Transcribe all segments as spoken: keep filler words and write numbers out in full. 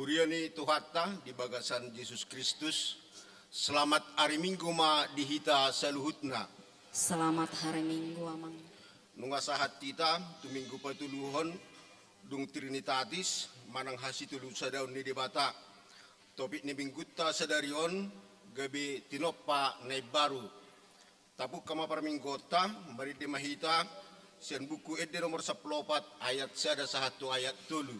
Huria ni Tuhanta di bagasan Jesus Kristus, selamat ari Minggu ma di hita saluhutna. Selamat hari Minggu, Amang. Nunga sahat hita tu Minggu patoluhon, dung Trinitatis, manang hasitolu sadaon ni Debata. Topik ni Minggunta sadari on, gabe tinompa na imbaru. Tapungka ma parmingguonta, marende ma hita, sian Buku Ende nomor sampulu opat, ayat sada sahat tu ayat tolu.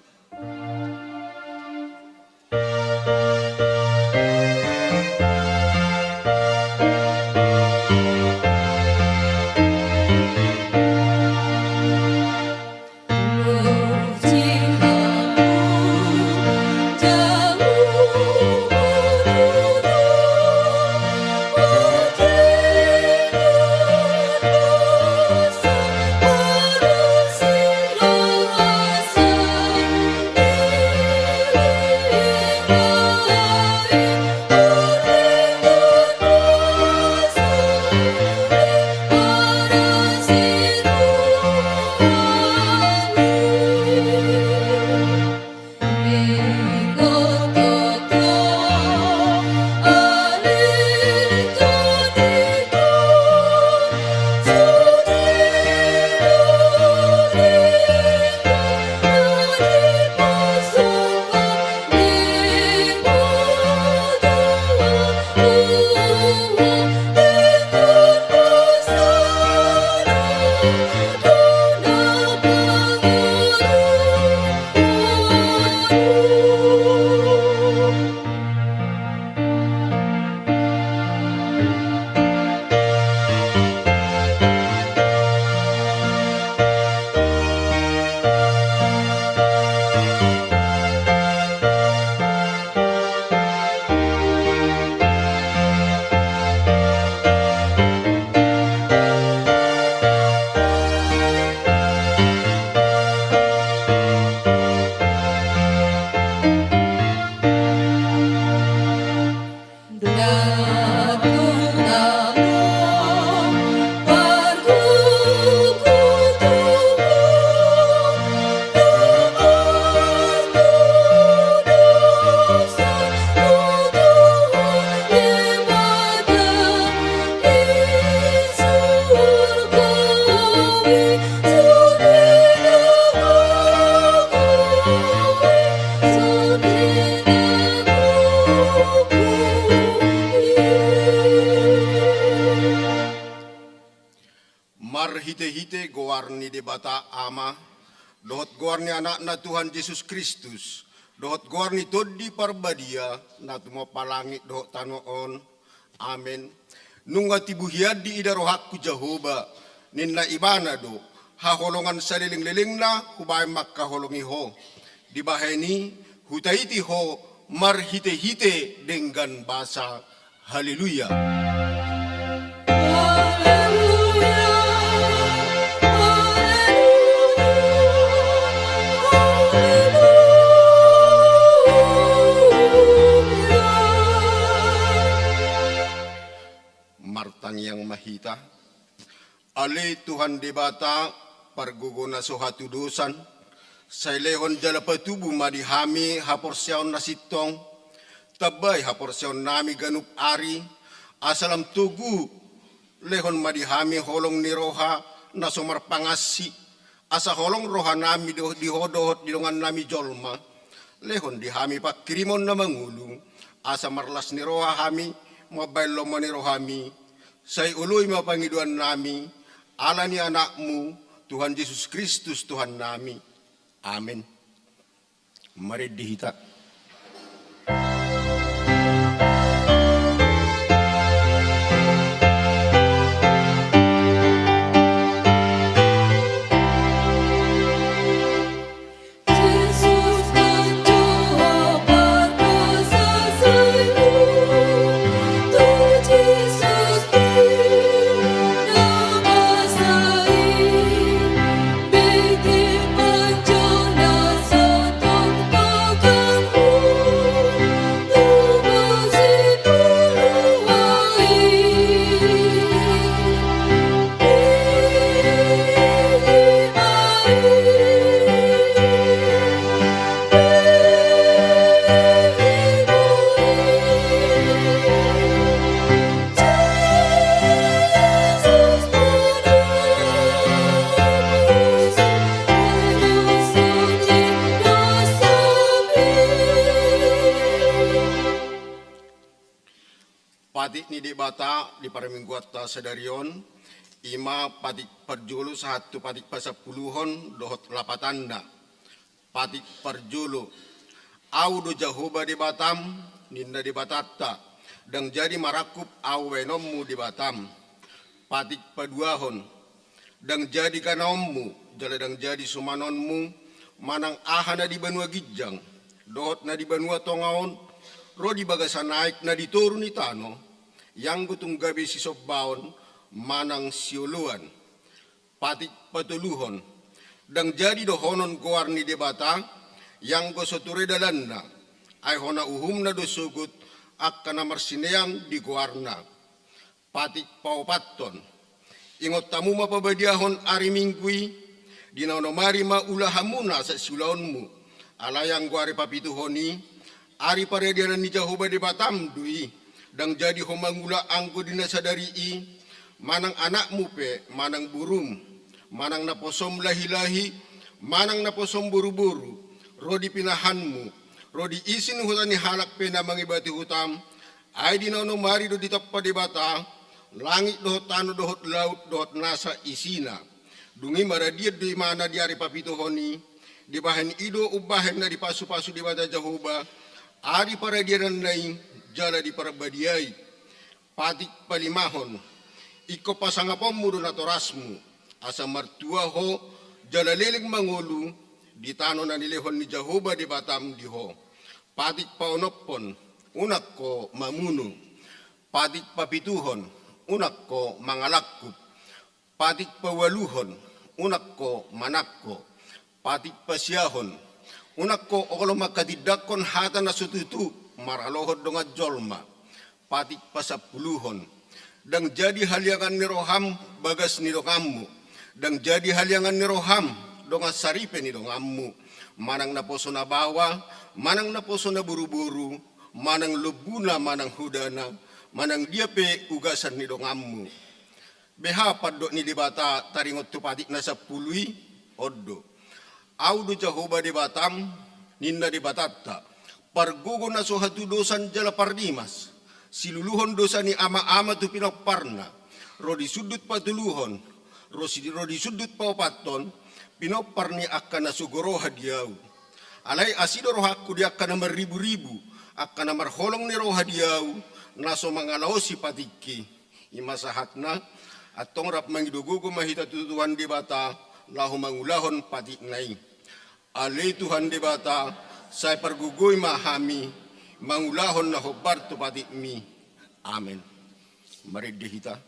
Marhitehite goar ni Debata Ama, dohot goar ni Anakna Tuhan Jesus Kristus, dohot goar ni Tondi Parbadia, na tumompa langit dohot tano on. Amen. Nunga tibu hian diida rohangku Jahowa, ninna Ibana do, haholongan salelenglelengna hubahen mangkaholongi ho. Dibahen i hutaiti ho marhitehite denggan basa. Haleluya. Martangiang ma hita. Ale Tuhan Debata, pargogo na so hatudosan, sai lehon jala patubu ma di hami haporseaon na sintong, tambai haporseaonnami ganup ari, asa lam togu, lehon ma di hami holong ni roha na so marpangansi, asa holong rohanami do-, di ho dohot di dongannami jolma. Lehon di hami pangkirimon na mangolu, asa marlas ni roha hami mambahen lomo ni rohami. Sai oloi ma pangidoannami, ala ni Anakmu, Tuhan Jesus Kristus, Tuhannami. Amen. Marende hita. Debata di parmingguanta sadari on, i ma patik parjolo sahat tu patik pasampuluhon dohot lapatanna. Patik parjolo. Ahu do Jahowa Debatam, ninna Debatanta, ndang jadi marangkup ahu baenonmu Debatam. Patik paduahon. Ndang jadi ganaonmu, jala ndang jadi sumanonmu, manang aha na di banua ginjang, dohot na di banua tonga on, ro di bagasan aek na di toru ni tano, ianggo tung gabe sisombaon manang sioloan. Patik patoluhon. Ndang jadi dohonon goar ni Debata, ianggo so ture dalanna, ai hona uhumna do sogot angka na marsineang di goarna. Patik paopathon. Ingot hamu ma pabadiahon ari Minggu i, di na onom ari ma ulahanmuna asa siulaonmu. Alai anggo ari papituhon i, ari paradianan ni Jahowa Debatam do i, ndang jadi ho mangula anggo di na sadari i, manang anakmu pe, manang borum, manang naposom lahilahi, manang naposom boruboru, ro di pinahanmu, ro di isi ni huta ni halak pe na mangibati hutam, ai di na onom ari do ditompa Debata langit dohot tano dohot laut dohot nasa isina. Dung i maradian do imana di ari papituhon i, dibahen i do umbahen na dipasupasu Debata Jahowa ari paradiananna i jala diparbadiai. Patik palimahon. Ingkon pasangaponmu do natorasmu, asa martua ho jala leleng mangolu di tano na nilehon ni Jahowa Debatam di ho. Patik paonomhon. Unang ho mamunu. Patik papituhon. Unang ho mangalangkup. Patik paualuhon. Unang ho manangko. Patik pasiahon. Unang ho olo mangkatindangkon hata na so tutu maralohon dongan jolma. Patik pasampuluhon. Ndang jadi haliangan ni roham bagas ni donganmu. Ndang jadi haliangan ni roham dongan saripe ni donganmu. Manang naposo na baoa, manang naposo na boruboru, manang lombuna, manang hodana, manang dia pe ugasan ni donganmu. Beha pandok ni Debata taringot tu patik na sampulu i? On do. Ahu do Jahowa Debatam, ninna Debatanta, pargogo na so hatudosan jala parrimas, siluluhon dosa ni amaama tu pinomparna, ro di sundut patoluhon, ro si-, ro di sundut paopathon, pinompar ni angka na so gogo roha di ahu. Alai asi do rohangku di angka na marriburibu, angka na marholong ni roha di ahu, na so mangalaosi patikki. I ma sahatna. Antong rap mangido gogo ma hita tu Tuhan Debata laho mangulahon patikna i. Ale Tuhan Debata, sai pargogoi ma hami mangulahon na hombar tu patikmi. Amen. Marende hita.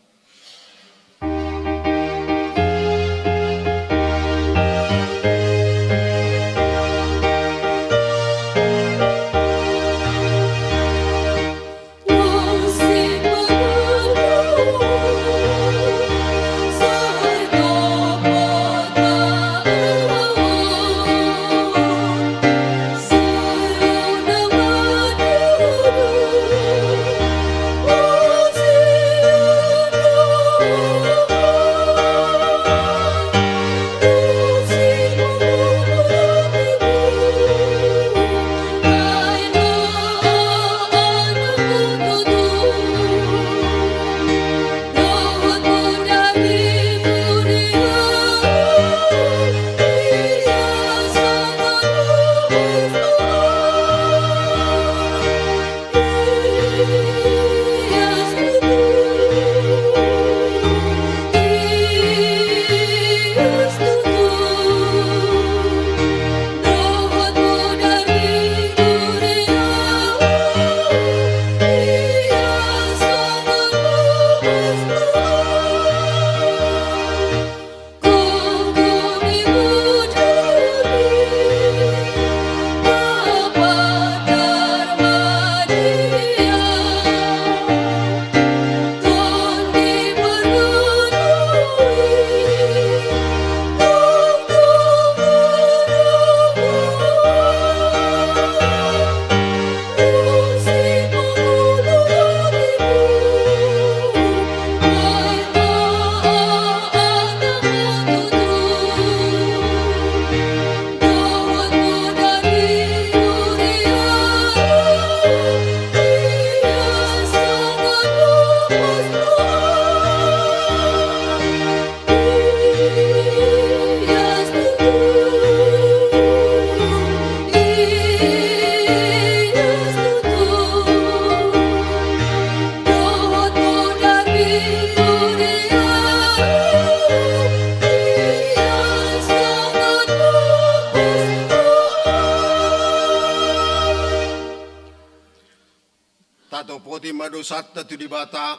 Dosanta tu Debata,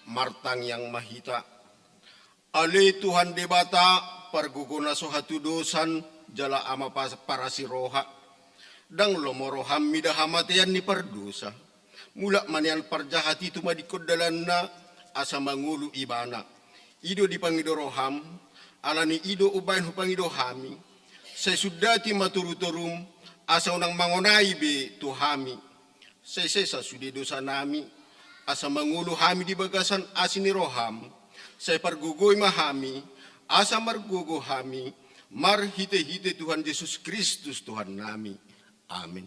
martangiang ma hita. Ale Tuhan Debata, pargogo na so hatudosan, jala Ama pa-, parasi roha. Ndang lomo roham mida hamatean ni pardosa. Mulak ma nian parjahat i tumadingkon dalanna, asa mangolu ibana. I do dipangido roham, ala ni i do umbahen hupangido hami. Sai sundati ma torutorum, asa unang mangonai be tu hami. Sai sesa sude dosanami, asa mangolu hami di bagasan asi ni roham. Sai pargogoi ma hami, asa margogo hami, marhitehite Tuhan Jesus Kristus Tuhannami. Amin.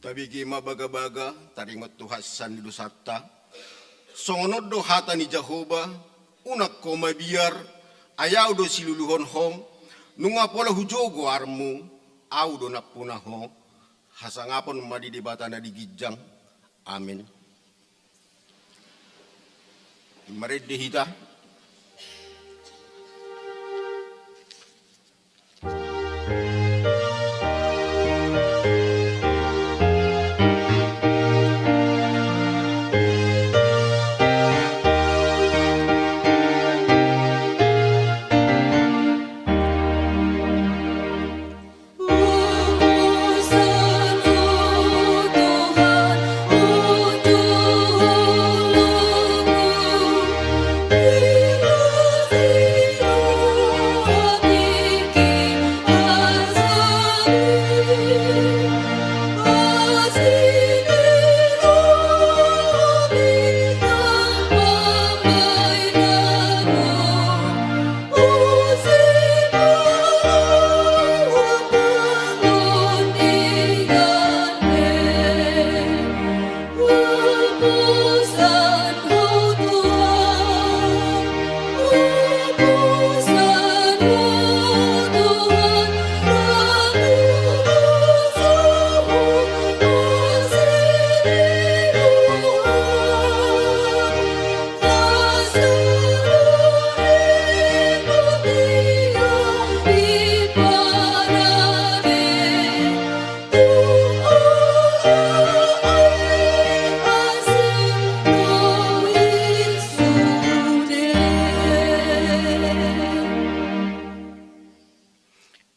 Tabege ma bagabaga, taringot tu hasesaan ni dosanta. Songon on do hata ni Jahowa, unang ho mabiar, ai Ahu do siluluhon ho, nunga pola hujago goarmu, Ahu do nampuna ho. Hasangapon ma di Debata na di ginjang. Amin. Marende hita.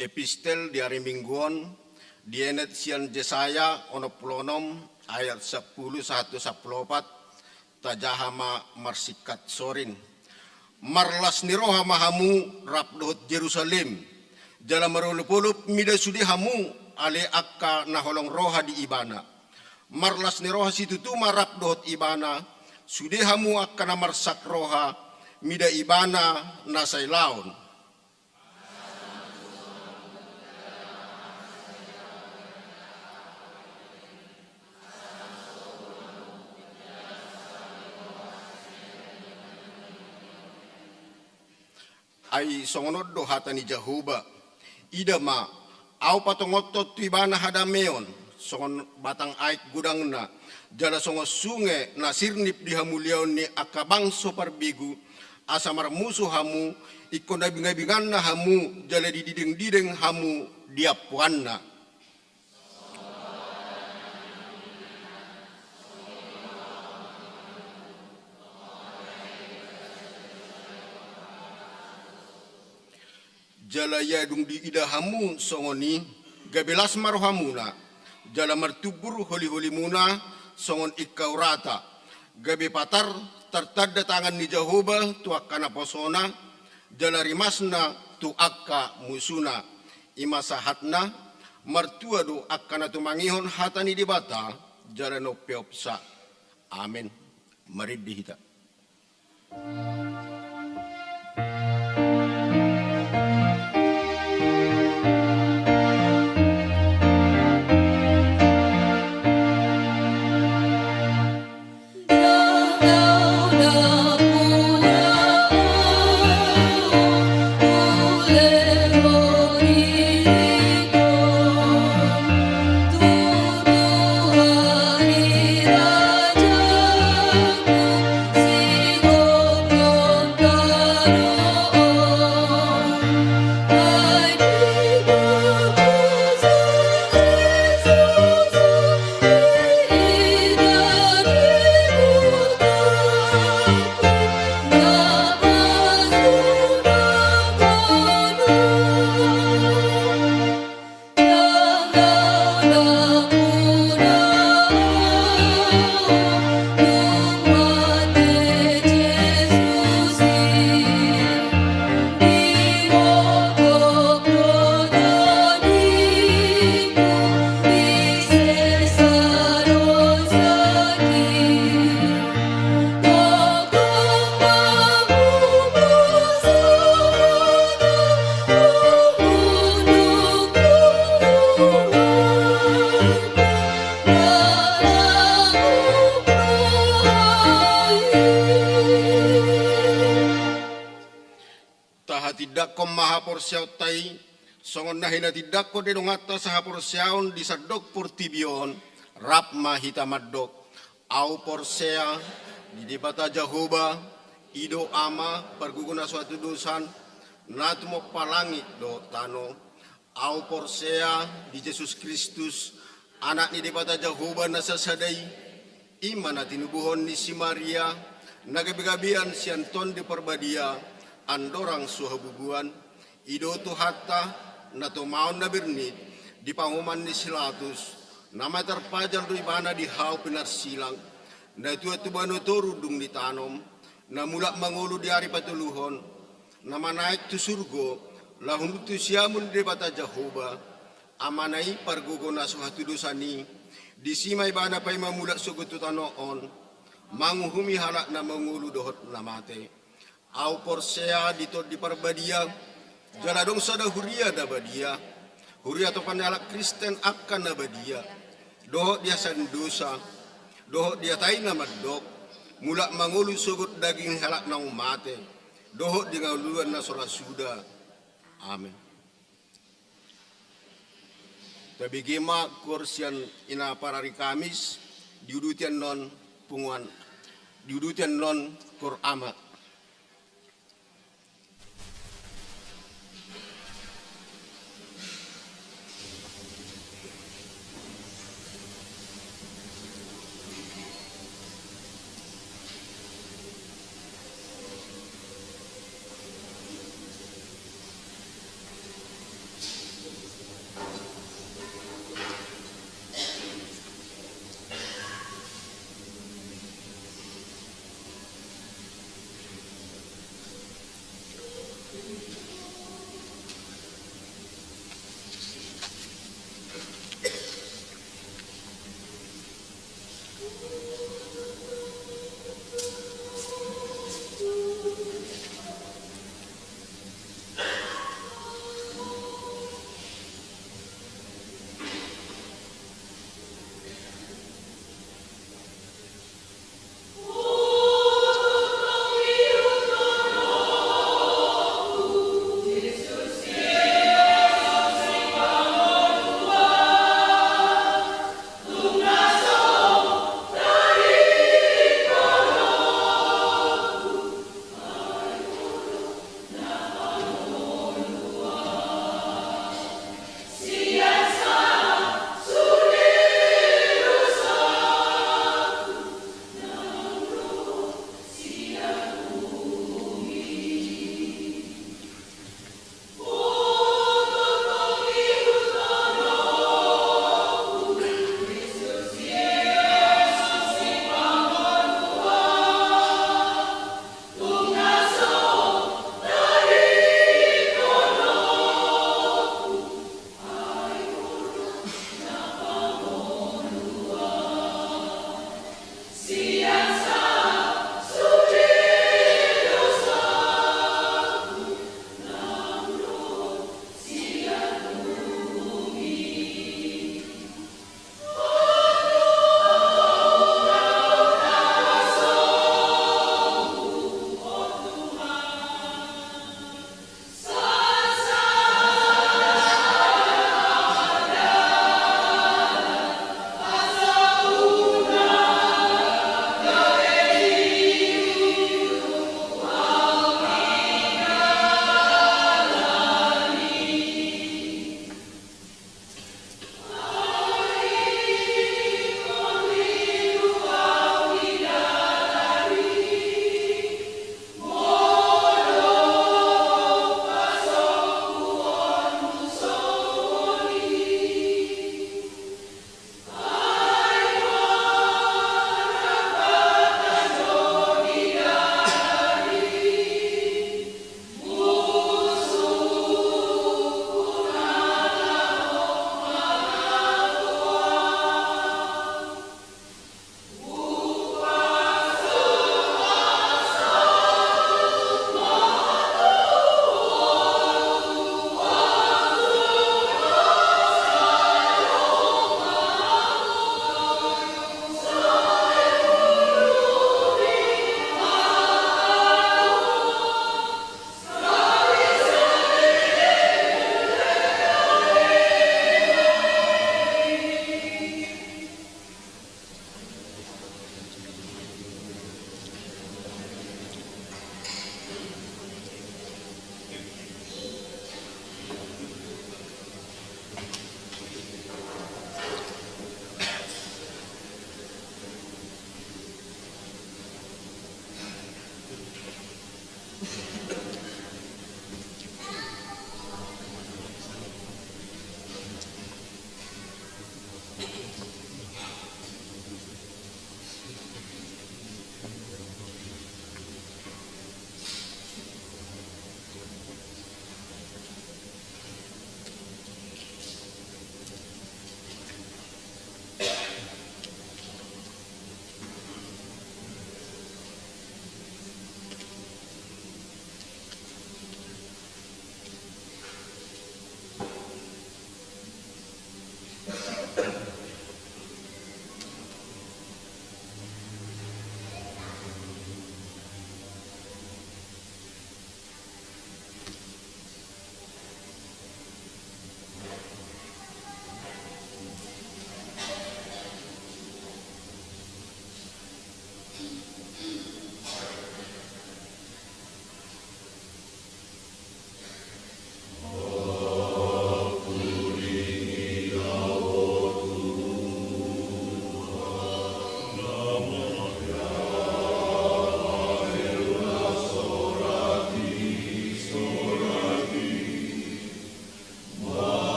Epistel di ari Minggu on, dienet sian Jesaya onom pulu onom ayat sampulu sahat tu sampulu opat, tajaha ma marsingkat sorin. Marlas ni roha ma hamu rap dohot Jerusalem, jala marolopolop mida sude hamu ale angka na holong roha di ibana. Marlas ni roha situtu ma rap dohot ibana, sude hamu angka na marsak roha mida ibana na sai laon. Ai songon on do hata ni Jahowa: Ida ma, Ahu patongonhon tu ibana hadameon, songon batang aek godangna, jala songon sunge na sirnip di hamuliaon ni angka bangso parbegu, asa marmusu hamu, ingkon abingabinganna hamu, jala dididengdideng hamu di ampuanna. Jala ia dung diida hamu songon i, gabe las ma rohamuna, Jala martumbur holi-holimuna songon ingkau rata, gabe patar tartanda tangan ni Jahowa tu angka naposona, jala rimasna tu angka musuna. I ma sahatna. Martua do angka na tumangihon hata ni Debata jala na umpeopsa. Amen. Marende hita. Tahatindangkon ma haporseaonta i, songon na hinatindangkon ni donganta sahaporseaon di sandok portibi on. Rap ma hita mandok: Ahu porsea di Debata Jahowa, i do Ama, pargogo na so hatudosan, na tumompa langit dohot tano. Ahu porsea di Jesus Kristus, Anak ni Debata Jahowa na sasada i, i ma na tinubuhon ni si Maria, na gabegabean sian Tondi Parbadia, andorang so habubuan. I do Tuhanta, na tumaon na bernit di panguhuman ni si Pilatus, na mate tarpajal do Ibana di hau pinarsilang, na tuat tu banua toru dung ditanom, na mulak mangolu di ari patoluhon, na manaek tu surgo, laho hundul tu siamun ni Debata Jahowa, Amana i, pargogo na so hatudosan i. Disi ma Ibana paima mulak sogot tu tano on, manguhumi halak na mangolu dohot na mate. Ahu porsea di Tondi Parbadia, jala adong sada huria na badia, huria atopan ni halak Kristen angka na badia, dohot di hasahatan dosa, dohot di hata i na mandok, mulak mangolu sogot daging ni halak naung mate, dohot di hangoluan na so ra suda. Amen. Tabege ma koor sian ina parari Kamis, diuduti annon punguan, diuduti annon koor Ama.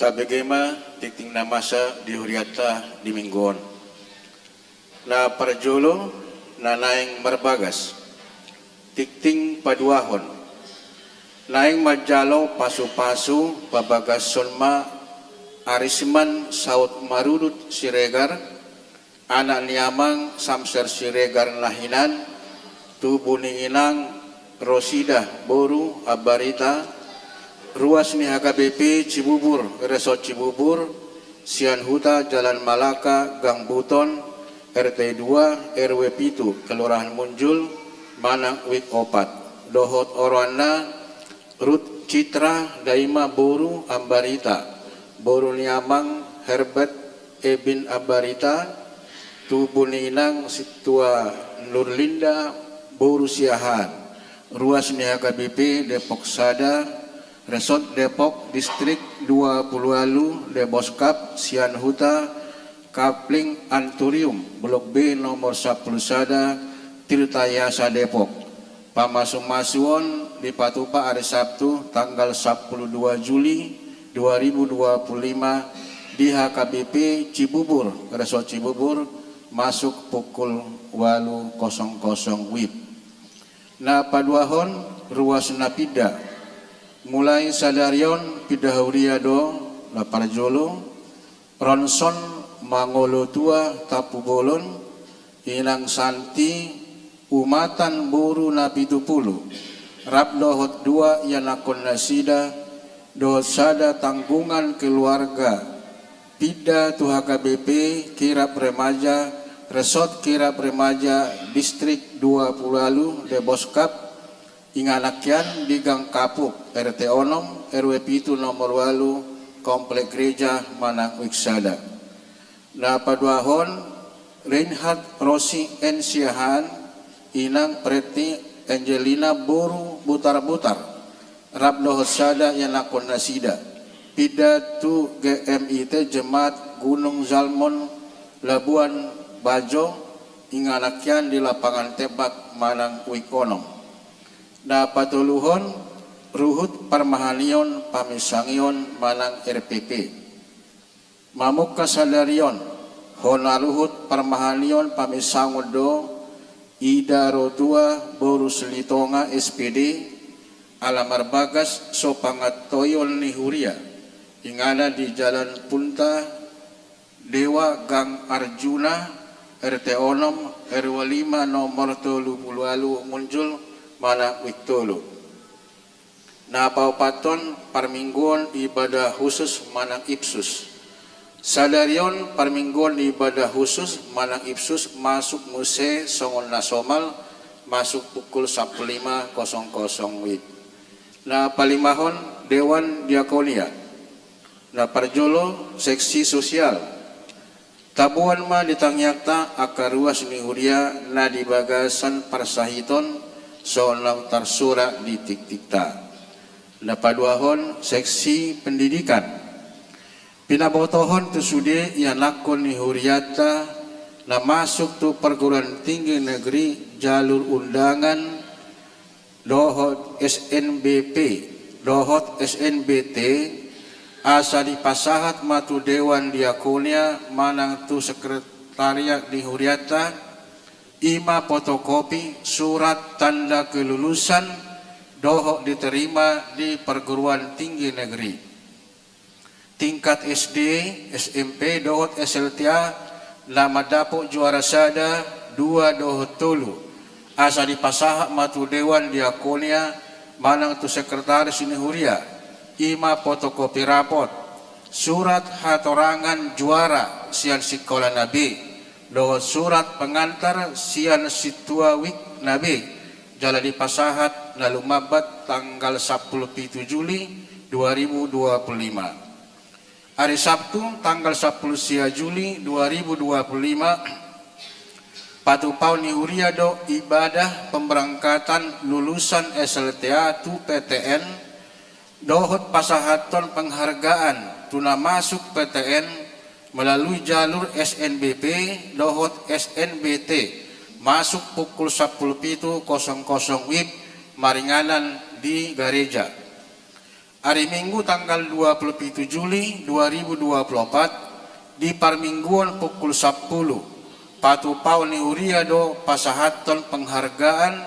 Tabege ma tingting na masa di hurianta di minggu on. Na parjolo, na naeng marbagas. Tingting paduahon. Naeng manjalo pasupasu pabagas on ma Arisman Saud Marudut Siregar, anak ni amang Samser Siregar na hinan, tubu ni inang Rosidah boru Ambarita, ruas ni H K B P Cibubur, Resort Cibubur, sian huta Jalan Malaka, Gang Buton, R T dua, R W pitu, Kelurahan Munjul, manang Wik opat, dohot oroanna, Ruth Citra Daima boru Ambarita, boru ni amang Herbert Ebin Ambarita, tubu ni inang Sintua Nurlinda boru Siahaan, ruas ni H K B P Depok sada, Resort Depok, Distrik dua pulu ualu, Deboskap, sian huta Kapling Anturium, Blok B nomor sampulu sada, Tirtayasa Depok. Pamasumasuon dipatupa ari Sabtu tanggal sampulu dua Juli dua ribu dua pulu lima di H K B P Cibubur, Resort Cibubur, masuk pukul ualu kosong kosong WIB. Na paduahon, ruas na pinda. Mulai sadari on pinda huria do, na parjolo, Ronson Mangolotua Tampubolon, Inang Santi Umatan boru Napitupulu, rap dohot dua ianakkon nasida, dohot sada tanggungan keluarga, pinda tu H K B P Kirap Remaja, Resort Kirap Remaja, Distrik dua pulu ualu, Deboskap, Inganak i an di Gang Kapuk, R T onom, R W pitu nomor ualu, Komplek Gereja manang Wik sada. Na paduahon, Reinhard Rosi N Siahaan, Inang Preti Angelina boru Butarbutar, rap dohot sada ianakkon nasida, pinda tu G M I T Jemaat Gunung Zalmon Labuan Bajo, inganak i an di Lapangan Tembak manang Wik onom. Na patoluhon, ruhut parmahanion paminsangion manang R P P. Mamungka sadari on, hona ruhut parmahanion paminsangon do Ida Rotua boru Silitonga, S P D, ala marbagas so pangantoion ni huria, ingana di Jalan Punta Dewa, Gang Arjuna, R T onom, R W lima nomor tolu pulu ualu, Munjul manang Wik tolu. Na paopathon, parmingguon ibadah husus manang ipsus. Sadari on parmingguon ibadah husus manang ipsus masuk muse songon na somal, masuk pukul sampulu lima kosong kosong WIB. Na palimahon, Dewan Diakonia. Na parjolo, seksi sosial. Taboan ma di tangiangta angka ruas ni huria na di bagasan parsahiton, songon na tarsurat di tingtingta. Na paduahon, seksi pendidikan. Pinabotohon tu sude ianakkon ni hurianta na masuk tu perguruan tinggi negeri jalur undangan dohot S N B P, dohot S N B T, asa dipasahat ma tu Dewan Diakonia manang tu sekretariat ni hurianta, i ma fotokopi surat tanda kelulusan dohot diterima di perguruan tinggi negeri. Tingkat S D, S M P, dohot S L T A, na mandapot juara sada, dua, dohot tolu, asa dipasahat ma tu Dewan Diakonia manang tu sekretaris ni huria, i ma fotokopi rapot, surat hatorangan juara sian sikola na B, dohot surat pengantar sian sintua wik na B, jala dipasahat na lumambat tanggal sampulu pitu Juli dua ribu dua pulu lima. Ari Sabtu tanggal sampulu sia Juli dua ribu dua pulu lima, patupaon ni huria do ibadah pemberangkatan lulusan S L T A tu P T N, dohot pasahathon penghargaan tu na masuk P T N melalui jalur S N B P dohot S N B T, masuk pukul sampulu pitu kosong kosong WIB, maringanan di gareja. Ari Minggu tanggal dua puluh pitu Juli dua ribu dua puluh opat, di parmingguon pukul sampulu, patupaon ni huria do pasahathon penghargaan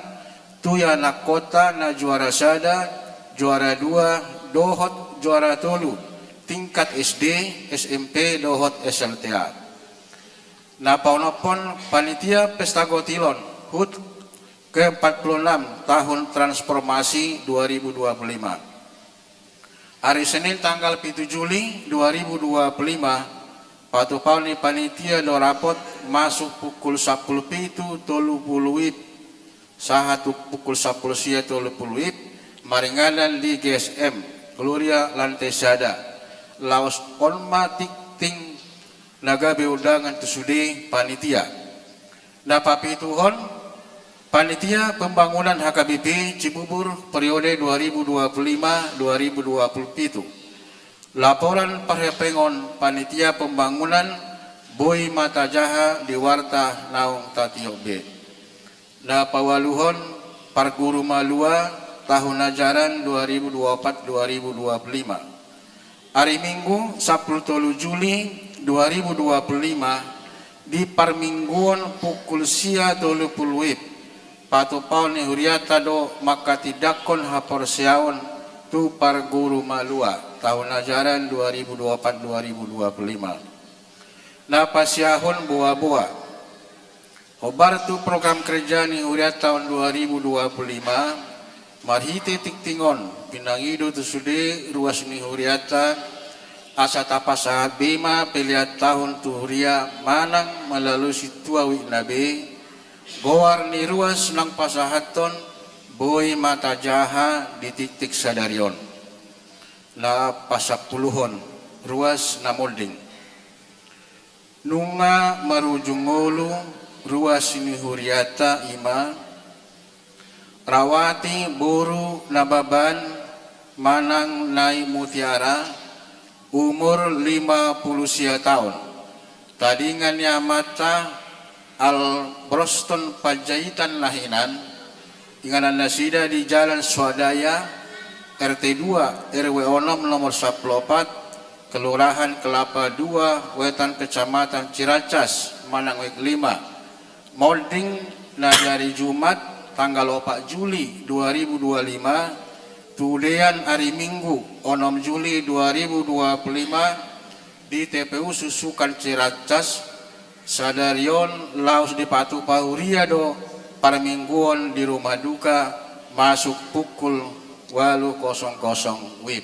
tu ianakhonta na juara sada, juara dua, dohot juara tolu, tingkat S D, S M P, dohot S L T A. Na paonomhon panitia Pesta Gotilon, hut ke empat puluh enam tahun transformasi dua ribu dua puluh lima. Ari Senin tanggal pitu Juli dua ribu dua puluh lima, patupaon ni panitia do rapot masuk pukul sampulu pitu tolu pulu WIB sahat tu pukul sampulu sia tolu pulu WIB, maringanan di G S M Gloria lantai sada. Laos on ma tingting na gabe undangan tu sude panitia. Na papituhon, panitia pembangunan H K B P Cibubur periode dua ribu dua puluh lima dua ribu dua puluh pitu. Laporan parhepengon panitia pembangunan boi ma tajaha di warta naung tatiop be. Na paualuhon, parguru malua tahun ajaran dua ribu dua puluh opat dua ribu dua puluh lima. Ari Minggu sampulu tolu Juli dua ribu dua puluh lima, di parmingguon pukul sia tolu pulu WIB, patupaon ni hurianta do manghatindanghon haporseaon tu parguru malua tahun ajaran dua ribu dua puluh opat dua ribu dua puluh lima. Na pasiahon boaboa. Hombar tu program kerja ni hurianta on dua ribu dua puluh lima, marhite tingting on pinangido tu sude ruas ni hurianta, asa tapasahat be ma pelean tahun tu huria manang melalui sintua wikna be, goar ni ruas naung pasahathon boi ma tajaha di tingting sadari on. Na pasampuluhon, ruas na molding. Nunga marujung ngolu ruas ni hurianta, i ma Rawati boru Nababan manang Nai Mutiara, umur lima pulu sia taon. Tadingan ni amanta Albroston Panjaitan na hinan, inganan nasida di Jalan Swadaya, R T dua, R W onom, nomor sampulu opat, Kelurahan Kelapa dua Wetan, Kecamatan Ciracas, manang Wik lima. Molding na di ari Jumat tanggal opat Juli dua ribu dua lima, tudean ari Minggu onom Juli dua ribu dua puluh lima, di T P U Susukan Ciracas. Sadari on laos dipatupa huria do parmingguon di rumah duka masuk pukul ualu kosong kosong WIB.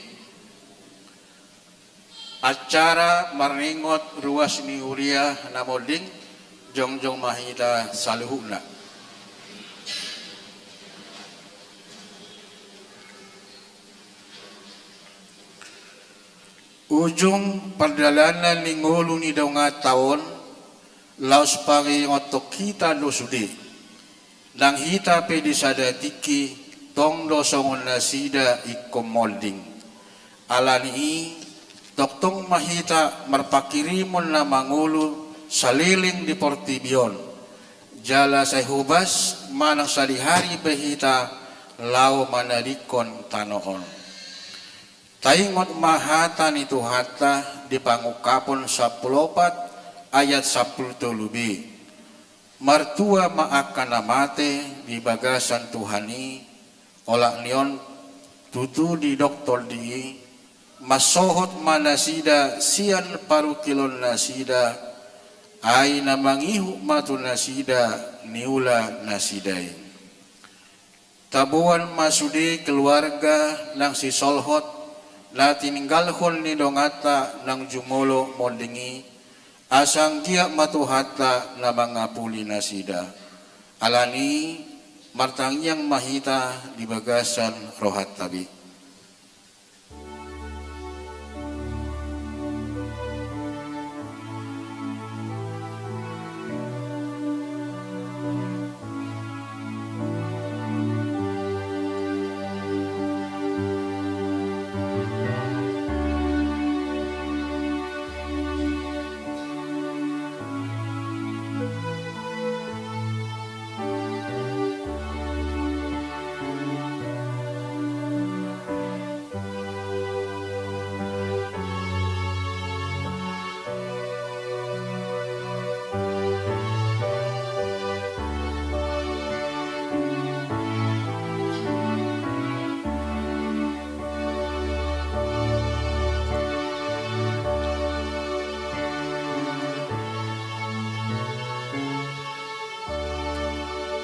Acara marningot ruas ni huria na molding, jongjong ma hita saluhutna. Ujung pardalanan ni ngolu ni donganta on, laos pangingothon hita do sude. Nang hita pe di sada tingki, tong do songon nasida ingkon molding. Ala ni i, tongtong ma hita marpanghirimon na mangolu saleleng di portibi on. Jala sai hobas manang sadihari pe hita laho manadingkon tano on. Taingot ma hata ni Tuhanta di Pangungkapon sampulu opat ayat sampulu tolu b. Martua ma angka na mate di bagasan Tuhan i, olat ni on tutu didok Tondi i, mansohot ma nasida sian parungkilon nasida, ai na mangihut ma tu nasida niula nasida i. Taboan ma sude keluarga nang sisolhot na tininggalhon ni donganta naung jumolo molding i, asa anggiat ma Tuhanta na mangapuli nasida. Ala ni i, martangiang ma hita di bagasan rohanta be.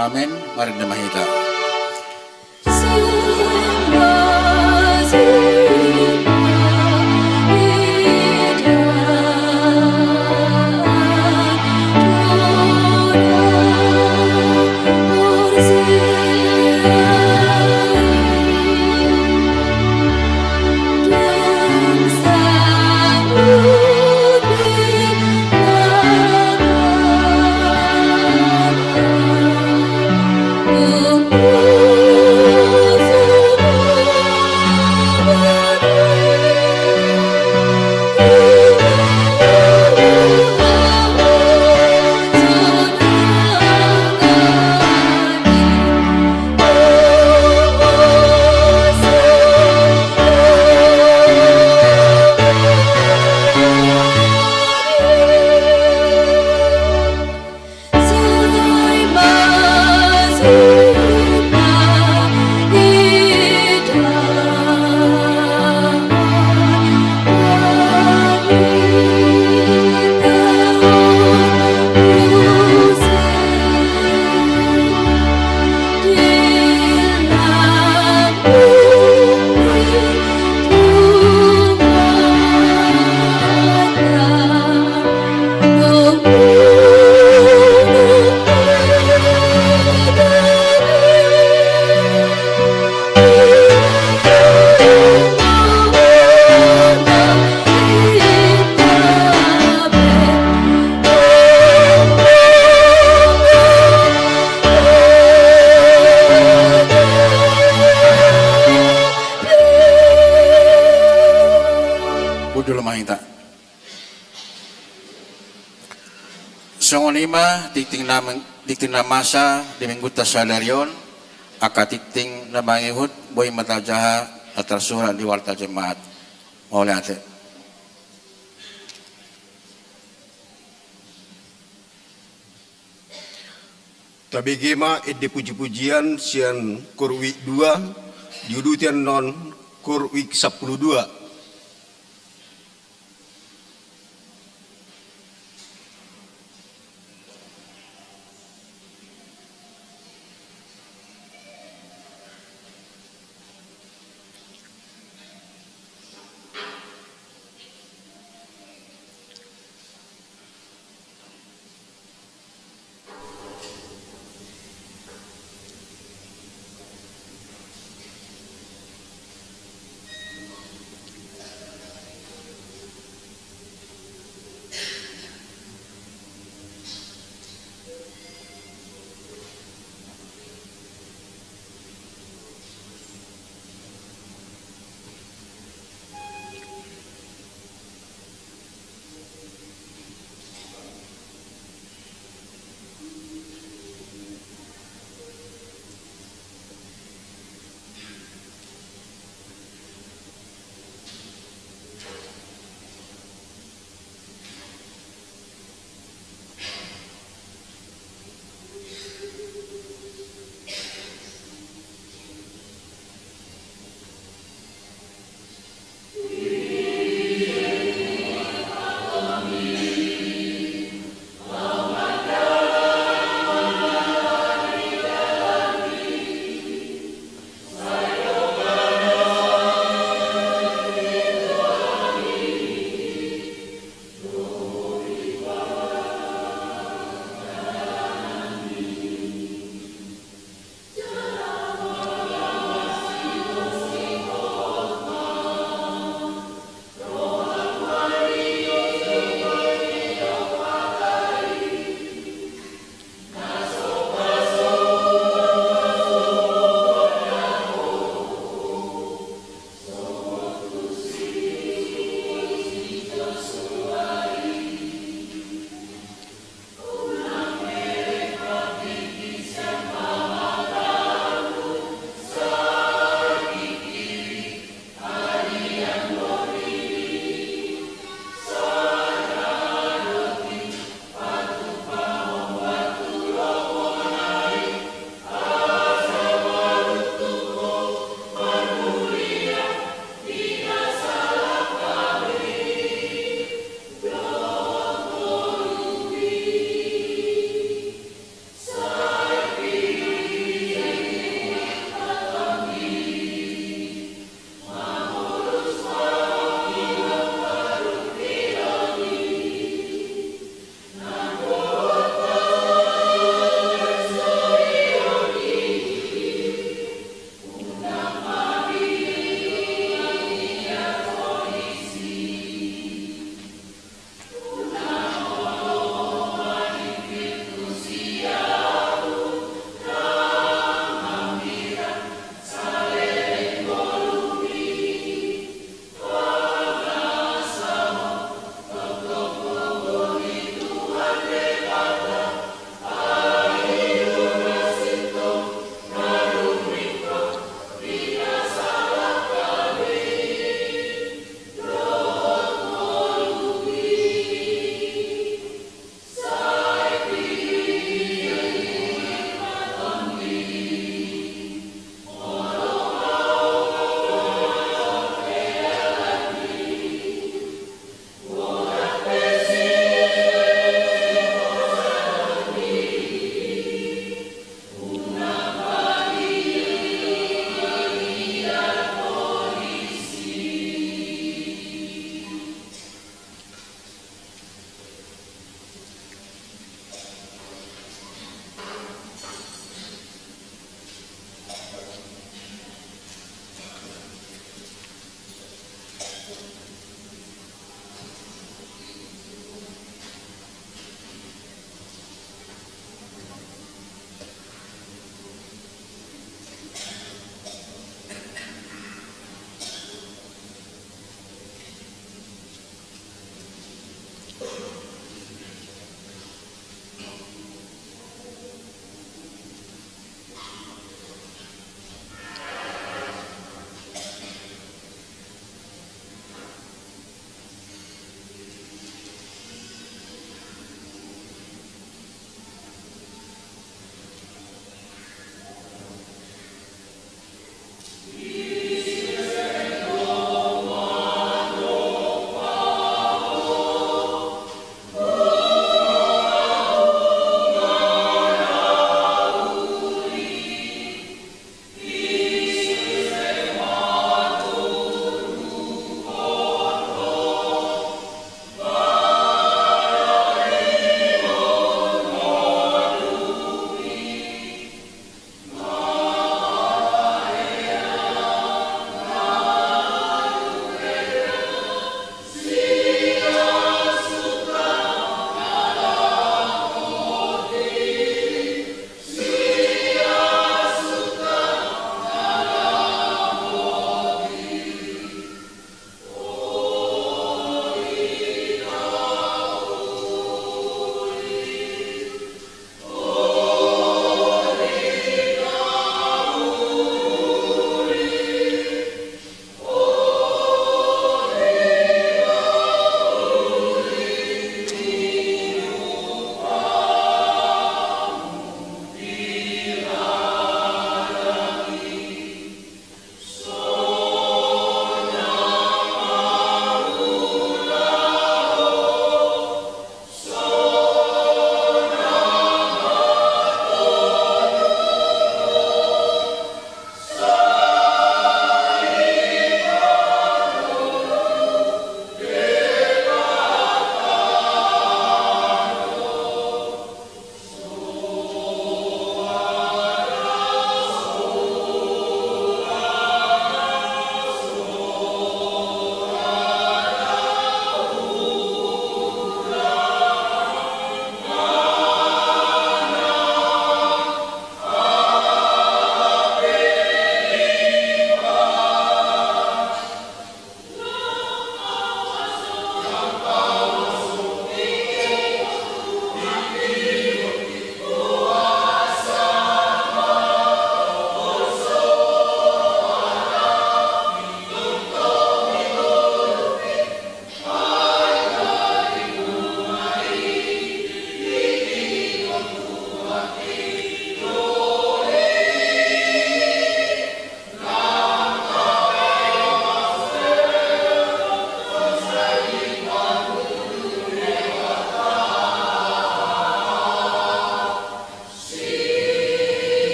Amen. Marende ma hita. Bujur ma hita. Songon i ma tingting na, tingting na masa di minggunta sadari on, angka tingting na mangihut boi ma tajaha na tarsurat di Warta Jemaat. Mauliate. Tabege ma ende pujipujian sian Koor Wijk dua, diuduti annon Koor Wijk sampulu dua.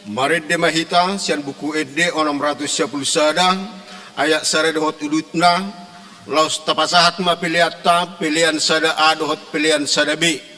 Marende ma hita sian Buku Ende onom ratus sia pulu sada, ayat sada dohot udutna. Laos tapasahat ma peleanta, pelean sada A dohot pelean sada B.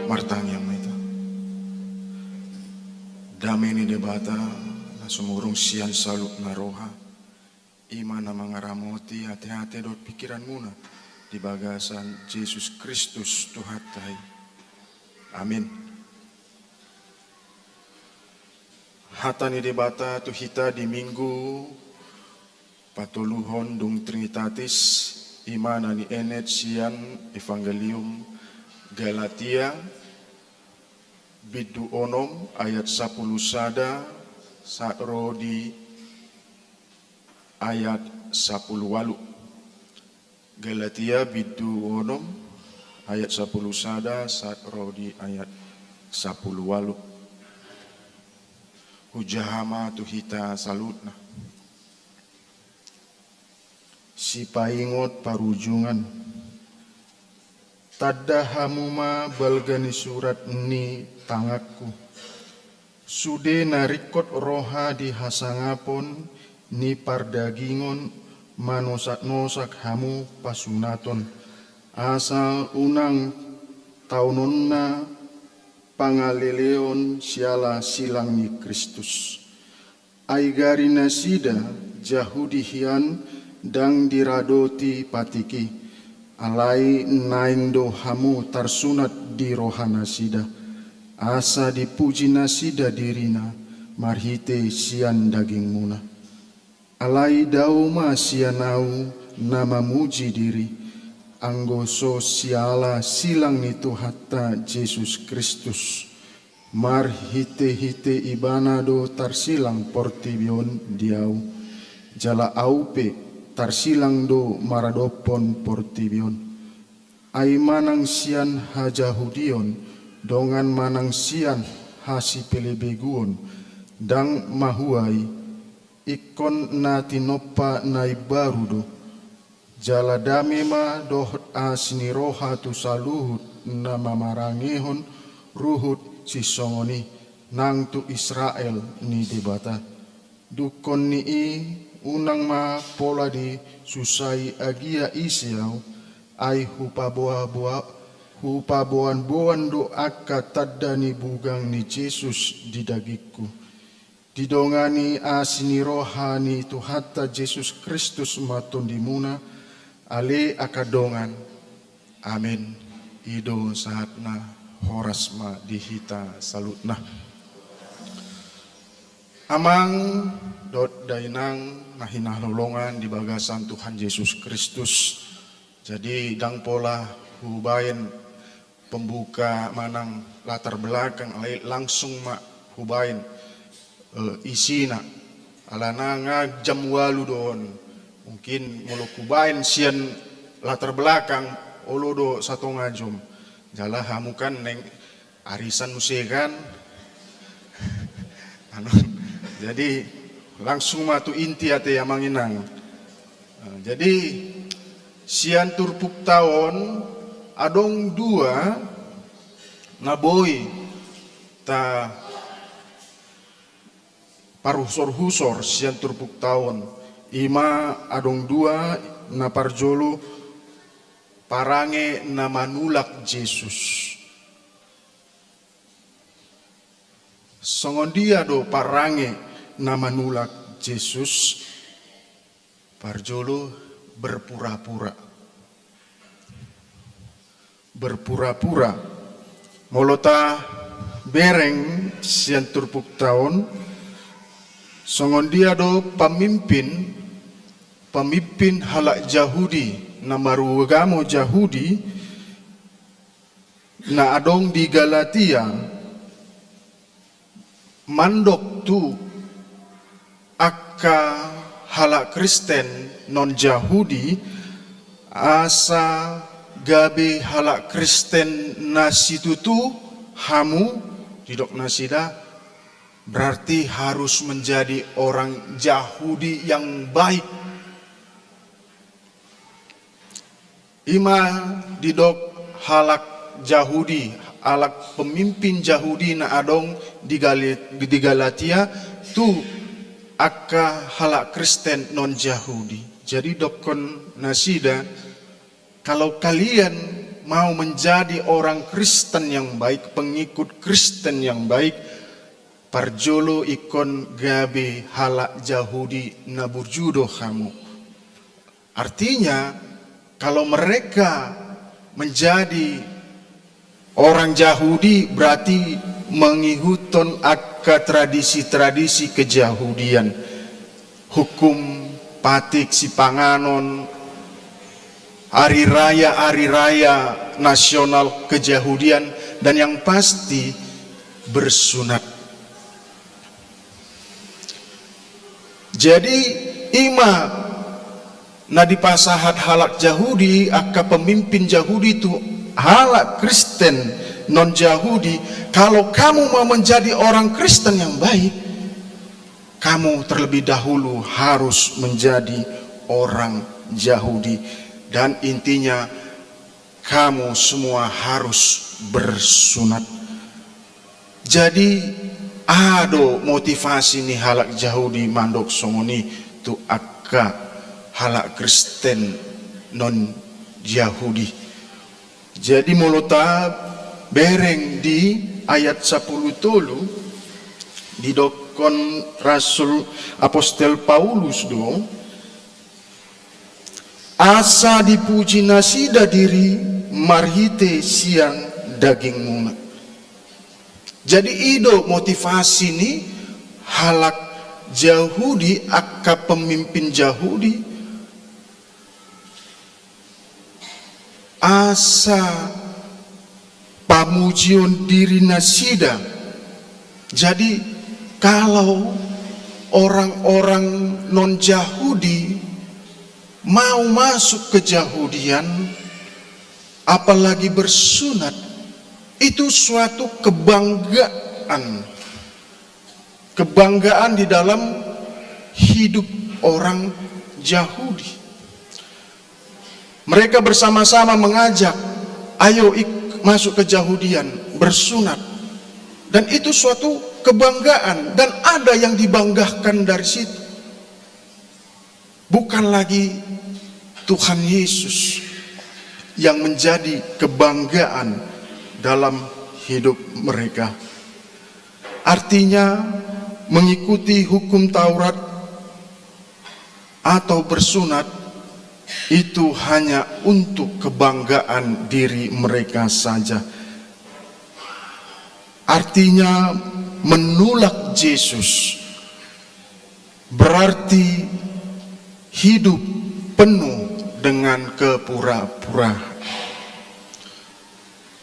Martangiang ma hita. Dame ni Debata na sumurung sian saluhutna roha, i ma na mangaramoti ateate dohot pingkiranmuna di bagasan Jesus Kristus Tuhanta i. Amin. Hata ni Debata tu hita di Minggu patoluhon dung Trinitatis, i ma na nienet sian Evangelium Galatia, bindu onom ayat sapuluh sada sahat ro di ayat sapuluh ualu. Galatia bindu onom ayat sapuluh sada sahat ro di ayat sapuluh ualu. Hujaha ma tu hita saluhutna. Sipaingot parujungan. Tanda hamu ma balga ni surat ni tanganku. Sude na ringkot roha di hasangapon ni pardagingon manosak-nosak hamu pasunaton, asa unang taononna pangaleleon siala silang ni Kristus. Ai gari nasida Jahudi hian ndang diradoti patik i, alai naeng do hamu tarsunat di rohanasida, asa dipuji nasida dirina marhite sian dagingmuna. Alai dao ma sian ahu na mamuji diri, anggo so siala silang ni Tuhanta Jesus Kristus. Marhite-hite Ibana do tarsilang portibi on di ahu, jala ahu pe tarsilang do maradophon portibi on. Ai manang sian hajahudion, dongan manang sian hasipelebeguon, ndang mahua i, ingkon na tinompa na imbaru do. Jala dame ma dohot asi ni roha tu saluhut na mamarangehon ruhut sisongon i, nang tu Israel ni Debata. Dungkon ni i, unang ma pola disusai agia ise ahu, ai hupaboa-boa-, hupaboan-boan do angka tanda ni bugang ni Jesus di dagingku. Didongani asi ni roha ni Tuhanta Jesus Kristus ma tondimuna, ale angka dongan. Amen. I do sahatna. Horas ma di hita saluhutna. Amang dohot dainang na hinaholongan di bagasan Tuhan Jesus Kristus. Jadi, ndang pola hubaen pembuka manang latar belakang, alai langsung ma hubaen, eh, isina. Alana nga jam ualu do on. Mungkin molo hubaen sian latar belakang, olo do satonga jom. Jala hamu kan naeng arisan muse kan. Anu, jadi langsung ma tu inti ate amang inang. Nah, jadi sian turpukta on adong dua na boi taparhusor-husor sian turpukta on. I ma adong dua, na parjolo parange na manulak Jesus. Songon dia do parange na manulak Jesus? Parjolo, berpura-pura. Berpura-pura. Molo tabereng sian turpukta on, songon dia do pamimpin, pamimpin halak Jahudi, na marugamo Jahudi, na adong di Galatia, mandok tu angka halak Kristen non-Jahudi, asa gabe halak Kristen na situtu hamu, didok nasida, berarti harus menjadi orang Jahudi yang baik. I ma didok halak Jahudi, halak pemimpin Jahudi na adong di Gali-, di Galatia, tu angka halak Kristen non-Jahudi. Jadi dokkon nasida, kalau kalian mau menjadi orang Kristen yang baik, pengikut Kristen yang baik, parjolo ingkon gabe halak Jahudi na burju do hamu. Artinya, kalau mereka menjadi orang Jahudi, berarti Mengihuthon angka tradisi-tradisi kejahudian, hukum, patik, sipanganon, hari raya-hari raya nasional kejahudian, dan yang pasti bersunat. Jadi, ima na dipasahat halak Jahudi, angka pemimpin Jahudi tu halak Kristen non-Jahudi, kalau kamu mau menjadi orang Kristen yang baik, kamu terlebih dahulu harus menjadi orang Jahudi. Dan intinya, kamu semua harus bersunat. Jadi, aha do motivasi ni halak Jahudi mandok songon i tu angka halak Kristen non-Jahudi? Jadi, molo tabereng di ayat sapuluh tolu, didokkon Rasul Apostel Paulus do, asa dipuji nasida diri marhite sian dagingmuna. Jadi, i do motivasi ni halak Jahudi, angka pemimpin Jahudi, asa pamujion diri nasida. Jadi, kalau orang-orang non-Jahudi mau masuk kejahudian, apalagi bersunat, itu suatu kebanggaan. Kebanggaan di dalam hidup orang Jahudi. Mereka bersama-sama mengajak, "Ayo ik-, masuk kejahudian, bersunat." Dan itu suatu kebanggaan, dan ada yang dibanggakan dari situ. Bukan lagi Tuhan Yesus yang menjadi kebanggaan dalam hidup mereka. Artinya, mengikuti hukum Taurat atau bersunat itu hanya untuk kebanggaan diri mereka saja. Artinya, menolak Yesus berarti hidup penuh dengan kepura-puraan.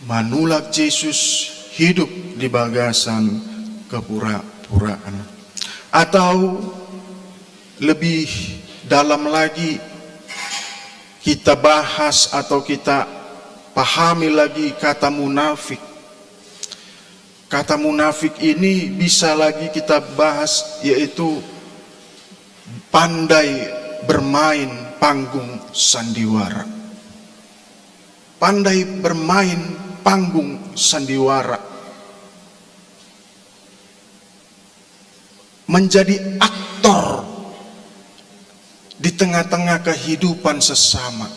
Manulak Jesus hidup di bagasan kepura-puraan. Atau lebih dalam lagi, kita bahas atau kita pahami lagi kata munafik. Kata munafik ini bisa lagi kita bahas, yaitu pandai bermain panggung sandiwara. Pandai bermain panggung sandiwara. Menjadi aktor di tengah-tengah kehidupan sesama.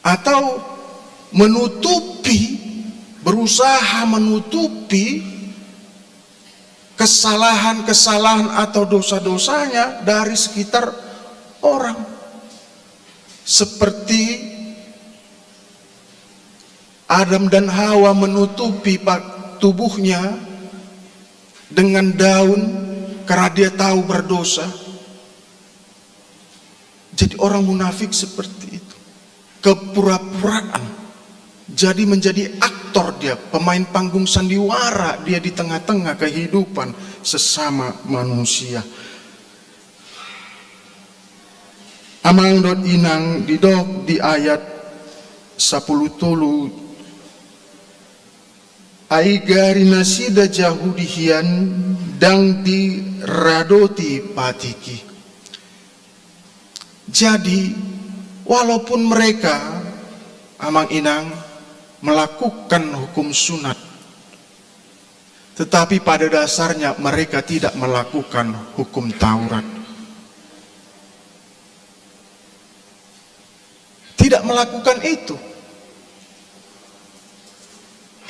Atau menutupi, berusaha menutupi kesalahan-kesalahan atau dosa-dosanya dari sekitar orang. Seperti Adam dan Hawa menutupi pa-, tubuhnya dengan daun karena dia tahu berdosa. Jadi orang munafik seperti itu. Kepura-puraan. Jadi menjadi aktor dia, pemain panggung sandiwara dia di tengah-tengah kehidupan sesama manusia. Amang dohot inang, didok di ayat sapuluh tolu, ai gari nasida Jahudi hian ndang diradoti patik i. Jadi, walaupun mereka, amang inang, melakukan hukum sunat, tetapi pada dasarnya mereka tidak melakukan hukum Taurat. Tidak melakukan itu.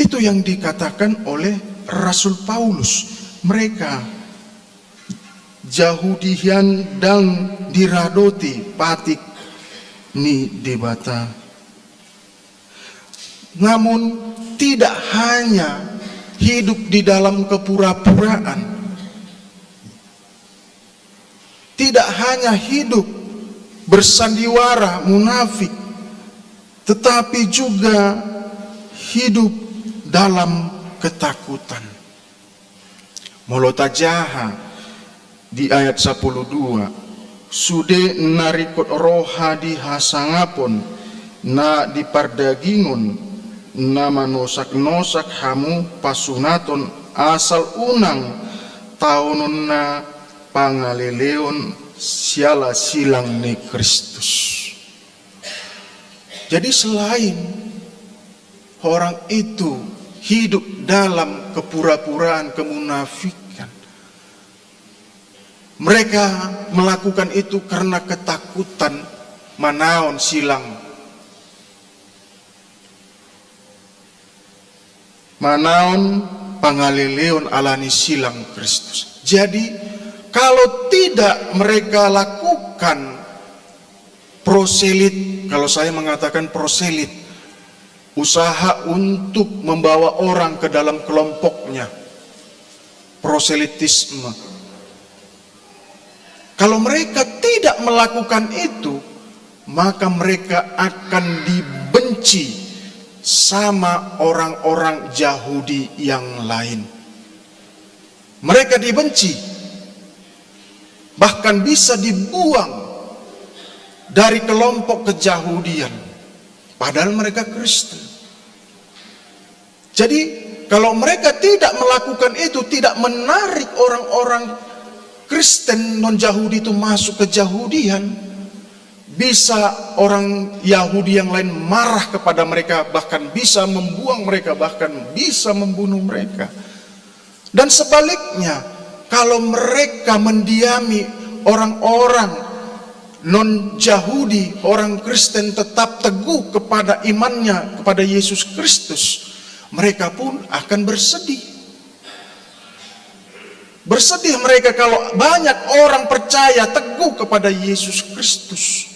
Itu yang dikatakan oleh Rasul Paulus. Mereka Jahudi hian ndang diradoti patik ni Debata. Namun, tidak hanya hidup di dalam kepura-puraan, tidak hanya hidup bersandiwara munafik, tetapi juga hidup dalam ketakutan. Molo tajaha di ayat sapuluh dua, sude na ringkot roha di hasangapon, na di pardagingon, na manosak-nosak hamu pasunaton, asal unang taononna pangaleleon siala silang ni Kristus. Jadi selain orang itu hidup dalam kepura-puraan kemunafikan, mereka melakukan itu karena ketakutan manaon silang, manaon pangaleleon alani silang Kristus. Jadi, kalau tidak mereka lakukan proselit, kalau saya mengatakan proselit, usaha untuk membawa orang ke dalam kelompoknya, proselitisme. Kalau mereka tidak melakukan itu, maka mereka akan dibenci sama orang-orang Yahudi yang lain. Mereka dibenci, bahkan bisa dibuang dari kelompok keyahudian, padahal mereka Kristen. Jadi, kalau mereka tidak melakukan itu, tidak menarik orang-orang Kristen non-Yahudi itu masuk ke Yahudian, bisa orang Yahudi yang lain marah kepada mereka, bahkan bisa membuang mereka, bahkan bisa membunuh mereka. Dan sebaliknya, kalau mereka mendiami orang-orang non-Yahudi, orang Kristen tetap teguh kepada imannya kepada Yesus Kristus, mereka pun akan bersedih. Bersedih mereka kalau banyak orang percaya teguh kepada Yesus Kristus.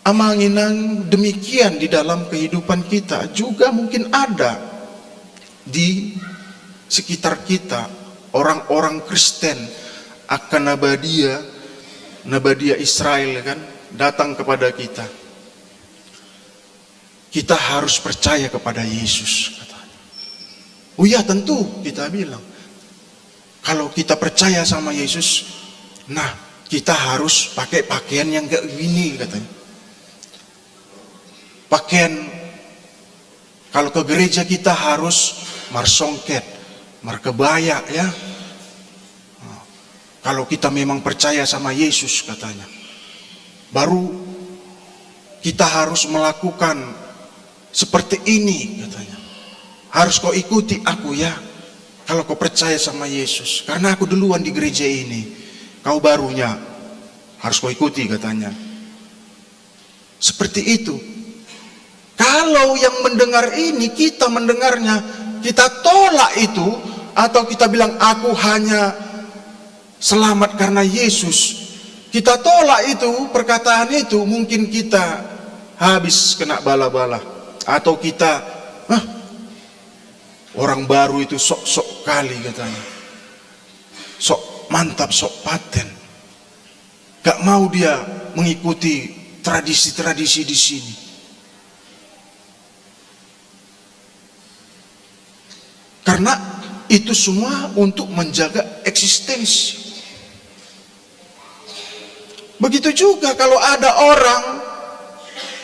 Amang inang, demikian di dalam kehidupan kita juga mungkin ada di sekitar kita orang-orang Kristen, angka na badia, na badia Israel kan, datang kepada kita. Kita harus percaya kepada Yesus, katanya. Oh iya, tentu, kita bilang. Kalau kita percaya sama Yesus, nah, kita harus pakai pakaian yang kayak gini, katanya. Pakaian, kalau ke gereja kita harus marsongket, markebaya, ya. Kalau kita memang percaya sama Yesus, katanya, baru kita harus melakukan seperti ini, katanya. Harus kau ikuti aku, ya, kalau kau percaya sama Yesus. Karena aku duluan di gereja ini, kau barunya, harus kau ikuti, katanya. Seperti itu. Kalau yang mendengar ini, kita mendengarnya, kita tolak itu, atau kita bilang, "Aku hanya selamat karena Yesus." Kita tolak itu, perkataan itu, mungkin kita habis kena bala-bala. Atau kita, "Hah, orang baru itu sok-sok kali," katanya. "Sok mantap, sok paten." Gak mau dia mengikuti tradisi-tradisi di sini. Karena itu semua untuk menjaga eksistensi. Begitu juga kalau ada orang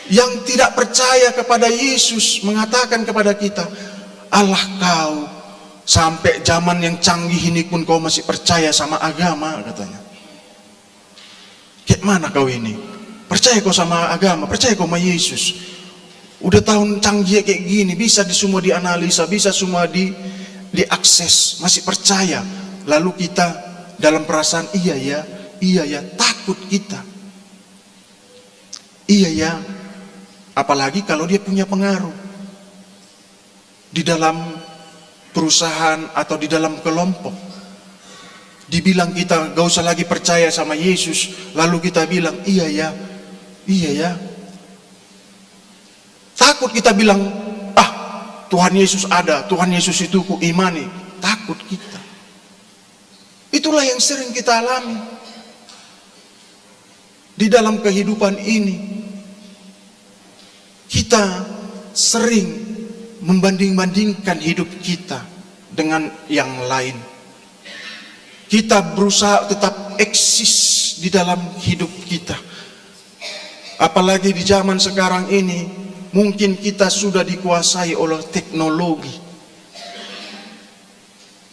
yang tidak percaya kepada Yesus mengatakan kepada kita, "Alah kau, sampai zaman yang canggih ini pun kau masih percaya sama agama," katanya. Kayak mana kau ini? Percaya kau sama agama, percaya kau sama Yesus. Udah tahun canggih kayak gini, bisa di semua dianalisa, bisa semua di, diakses, masih percaya. Lalu kita dalam perasaan, "Iya ya, iya ya," takut kita. Iya ya, apalagi kalau dia punya pengaruh di dalam perusahaan atau di dalam kelompok. Dibilang kita gak usah lagi percaya sama Yesus, lalu kita bilang, "Iya ya, iya ya, Takut kita bilang, "Ah, Tuhan Yesus ada, Tuhan Yesus itu ku imani." Takut kita. Itulah yang sering kita alami di dalam kehidupan ini. Kita sering membanding-bandingkan hidup kita dengan yang lain. Kita berusaha tetap eksis di dalam hidup kita. Apalagi di zaman sekarang ini, mungkin kita sudah dikuasai oleh teknologi.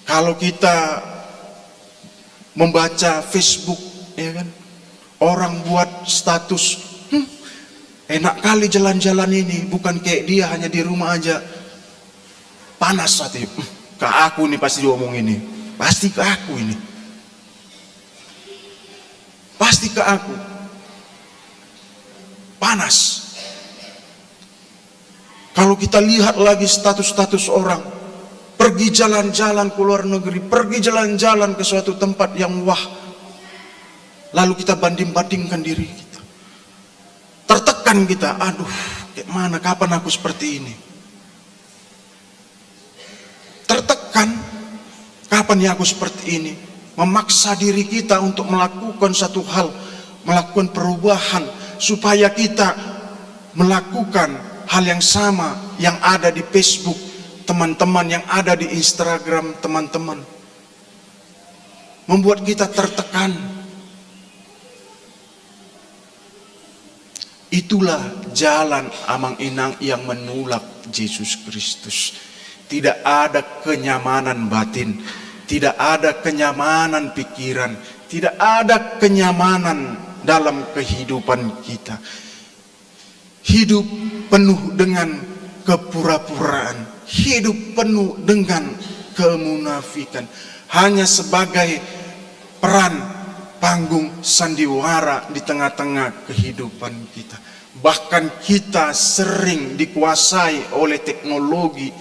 Kalau kita membaca Facebook, ya kan, orang buat status, "Hmm, enak kali jalan-jalan ini, bukan kayak dia, hanya di rumah aja." Panas hati, "Hmm, ke aku ini pasti diomong ini, pasti ke aku ini, pasti ke aku." Panas. Kalau kita lihat lagi status-status orang, pergi jalan-jalan ke luar negeri, pergi jalan-jalan ke suatu tempat yang wah, lalu kita banding-bandingkan diri kita. Tertekan kita, "Aduh, kayak mana, kapan aku seperti ini?" Tertekan, "Kapan ya aku seperti ini?" Memaksa diri kita untuk melakukan satu hal, melakukan perubahan, supaya kita melakukan hal yang sama yang ada di Facebook teman-teman, yang ada di Instagram teman-teman. Membuat kita tertekan. Itulah jalan, amang inang, yang menolak Jesus Kristus. Tidak ada kenyamanan batin, tidak ada kenyamanan pikiran, tidak ada kenyamanan dalam kehidupan kita. Hidup penuh dengan kepura-puraan, hidup penuh dengan kemunafikan, hanya sebagai peran panggung sandiwara di tengah-tengah kehidupan kita. Bahkan kita sering dikuasai oleh teknologi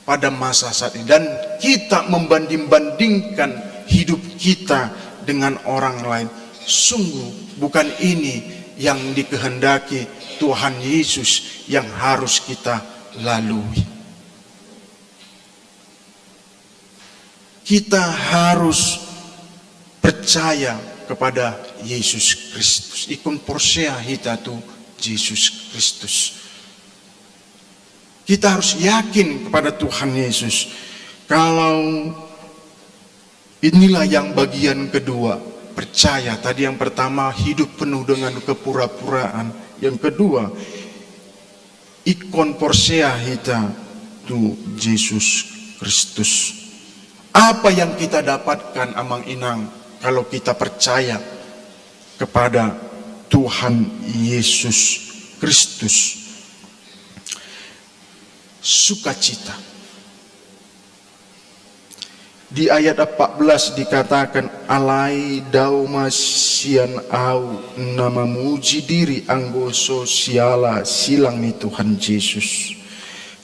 pada masa saat ini, dan kita membanding-bandingkan hidup kita dengan orang lain. Sungguh bukan ini yang dikehendaki Tuhan Yesus yang harus kita lalui. Kita harus percaya kepada Yesus Kristus. Ingkon porsea hita tu Jesus Kristus. Kita harus yakin kepada Tuhan Yesus. Kalau inilah yang bagian kedua, percaya. Tadi yang pertama, hidup penuh dengan kepura-puraan. Yang kedua, ingkon porsea hita tu Jesus Kristus. Apa yang kita dapatkan, amang inang, kalau kita percaya kepada Tuhan Yesus Kristus? Sukacita. Di ayat empat belas dikatakan, "Alai dao ma sian ahu na mamuji diri anggo so siala silang ni Tuhan Jesus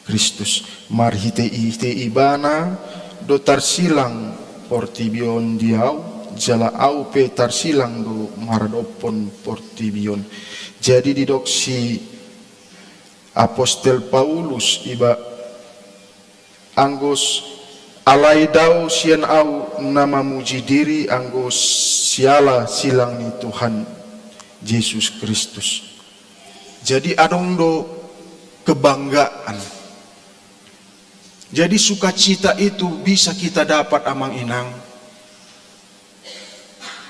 Kristus. Marhite-hite Ibana do tarsilang portibi on di ahu, jala ahu pe tarsilang do maradophon portibi on." Jadi didok si Apostel Paulus iba, anggo s-, "Alai dao sian ahu na mamuji diri anggo siala silang ni Tuhan Jesus Kristus." Jadi adong do kebanggaan. Jadi sukacita itu bisa kita dapat, amang inang.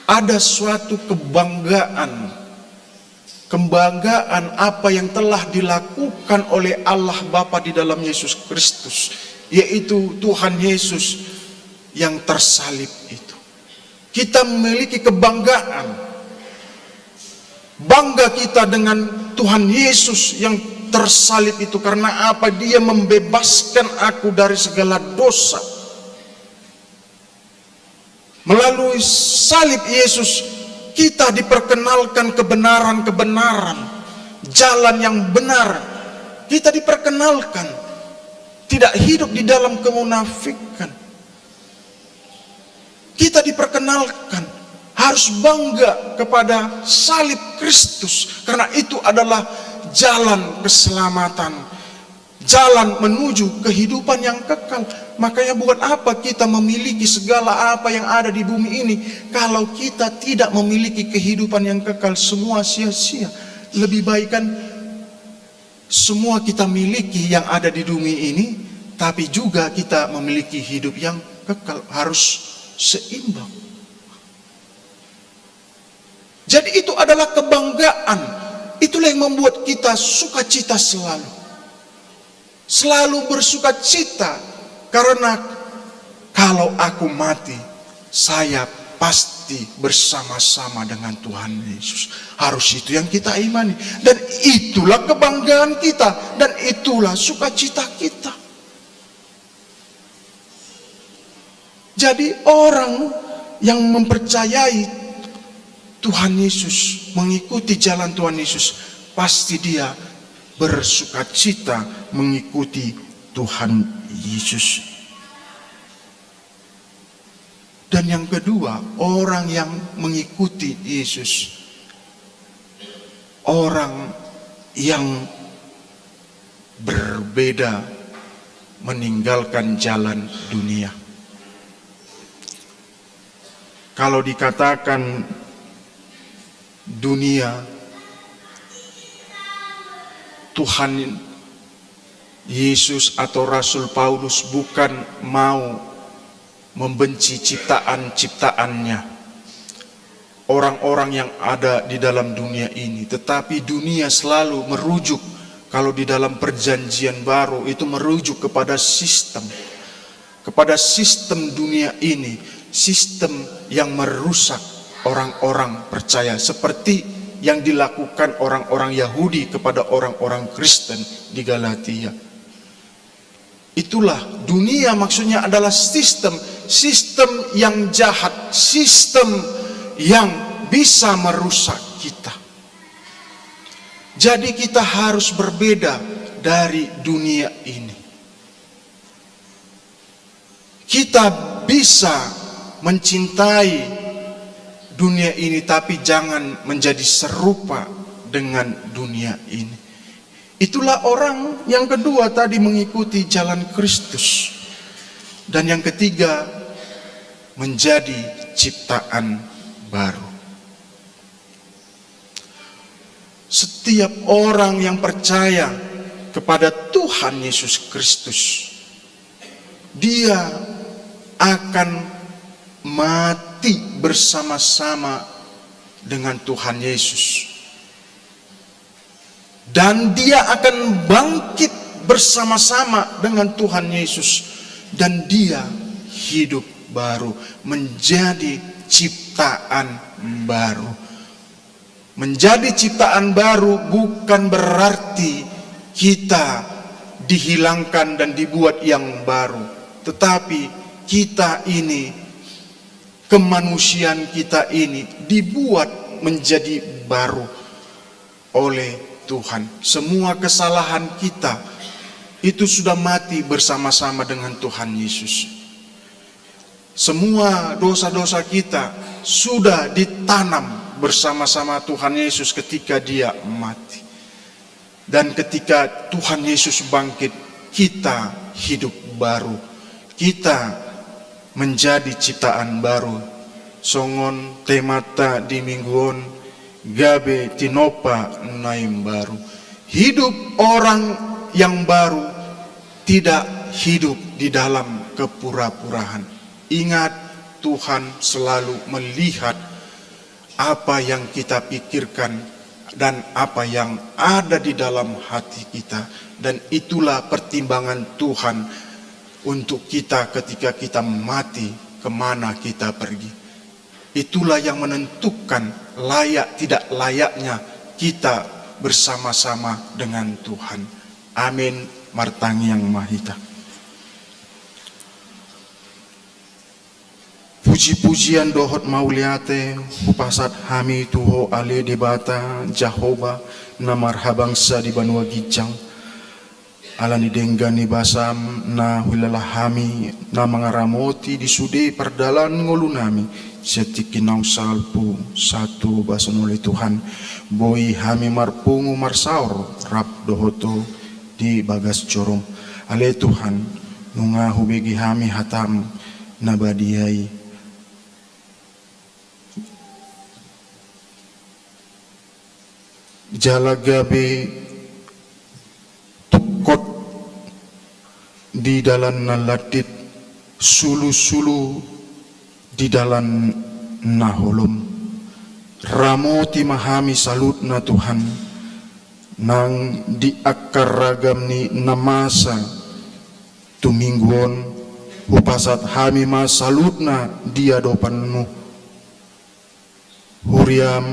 Ada suatu kebanggaan, kebanggaan apa yang telah dilakukan oleh Allah Bapa di dalam Yesus Kristus, yaitu Tuhan Yesus yang tersalib itu. Kita memiliki kebanggaan. Bangga kita dengan Tuhan Yesus yang tersalib itu. Karena apa? Dia membebaskan aku dari segala dosa. Melalui salib Yesus, kita diperkenalkan kebenaran-kebenaran, jalan yang benar. Kita diperkenalkan tidak hidup di dalam kemunafikan. Kita diperkenalkan harus bangga kepada salib Kristus, karena itu adalah jalan keselamatan, jalan menuju kehidupan yang kekal. Makanya, buat apa kita memiliki segala apa yang ada di bumi ini kalau kita tidak memiliki kehidupan yang kekal? Semua sia-sia. Lebih baik kan semua kita miliki yang ada di bumi ini, tapi juga kita memiliki hidup yang kekal. Harus seimbang. Jadi, itu adalah kebanggaan. Itulah yang membuat kita sukacita selalu. Selalu bersukacita, karena kalau aku mati, saya pasti bersama-sama dengan Tuhan Yesus. Harus itu yang kita imani. Dan itulah kebanggaan kita, dan itulah sukacita kita. Jadi, orang yang mempercayai Tuhan Yesus, mengikuti jalan Tuhan Yesus, pasti dia bersukacita mengikuti Tuhan Yesus. Dan yang kedua, orang yang mengikuti Yesus, orang yang berbeda, meninggalkan jalan dunia. Kalau dikatakan dunia, Tuhan Yesus atau Rasul Paulus bukan mau membenci ciptaan-ciptaannya, orang-orang yang ada di dalam dunia ini. Tetapi dunia selalu merujuk, kalau di dalam Perjanjian Baru, itu merujuk kepada sistem, kepada sistem dunia ini, sistem yang merusak orang-orang percaya, seperti yang dilakukan orang-orang Yahudi kepada orang-orang Kristen di Galatia. Itulah dunia, maksudnya adalah sistem, sistem yang jahat, sistem yang bisa merusak kita. Jadi, kita harus berbeda dari dunia ini. Kita bisa mencintai dunia ini, tapi jangan menjadi serupa dengan dunia ini. Itulah orang yang kedua tadi, mengikuti jalan Kristus. Dan yang ketiga, menjadi ciptaan baru. Setiap orang yang percaya kepada Tuhan Yesus Kristus, dia akan mati bersama-sama dengan Tuhan Yesus. Dan dia akan bangkit bersama-sama dengan Tuhan Yesus. Dan dia hidup baru, menjadi ciptaan baru. Menjadi ciptaan baru bukan berarti kita dihilangkan dan dibuat yang baru. Tetapi kita ini, kemanusiaan kita ini dibuat menjadi baru oleh Tuhan. Semua kesalahan kita itu sudah mati bersama-sama dengan Tuhan Yesus. Semua dosa-dosa kita sudah ditanam bersama-sama Tuhan Yesus ketika Dia mati. Dan ketika Tuhan Yesus bangkit, kita hidup baru. Kita menjadi ciptaan baru. Songon temanta di minggu on, gabe tinompa na imbaru. Hidup orang yang baru tidak hidup di dalam kepura-puraan. Ingat, Tuhan selalu melihat apa yang kita pikirkan dan apa yang ada di dalam hati kita. Dan itulah pertimbangan Tuhan untuk kita ketika kita mati, kemana kita pergi. Itulah yang menentukan layak tidak layaknya kita bersama-sama dengan Tuhan. Amin. Martangiang ma hita. Puji-pujian dohot mauliate hupasahat hami tu Ho ale Debata Jahowa, na marhabangsa di banua ginjang. Ala ni denggan ni basam na huhilala hami, na mangaramoti di sude pardalanan ngolunami, sian tingki naung salpu sahat tu basaM ale Tuhan. Boi hami marpungu marsaor rap dohot Ho di bagas joroM. Ale Tuhan, nunga hubege hami hataM na badia i. Jala gabe tungkot di dalan na landit, sulusulu di dalan na holom. Ramoti ma hami saluhutna Tuhan, nang di angka ragam ni na masa tu minggu on, hupasahat hami ma saluhutna di adopanMu. HuriaM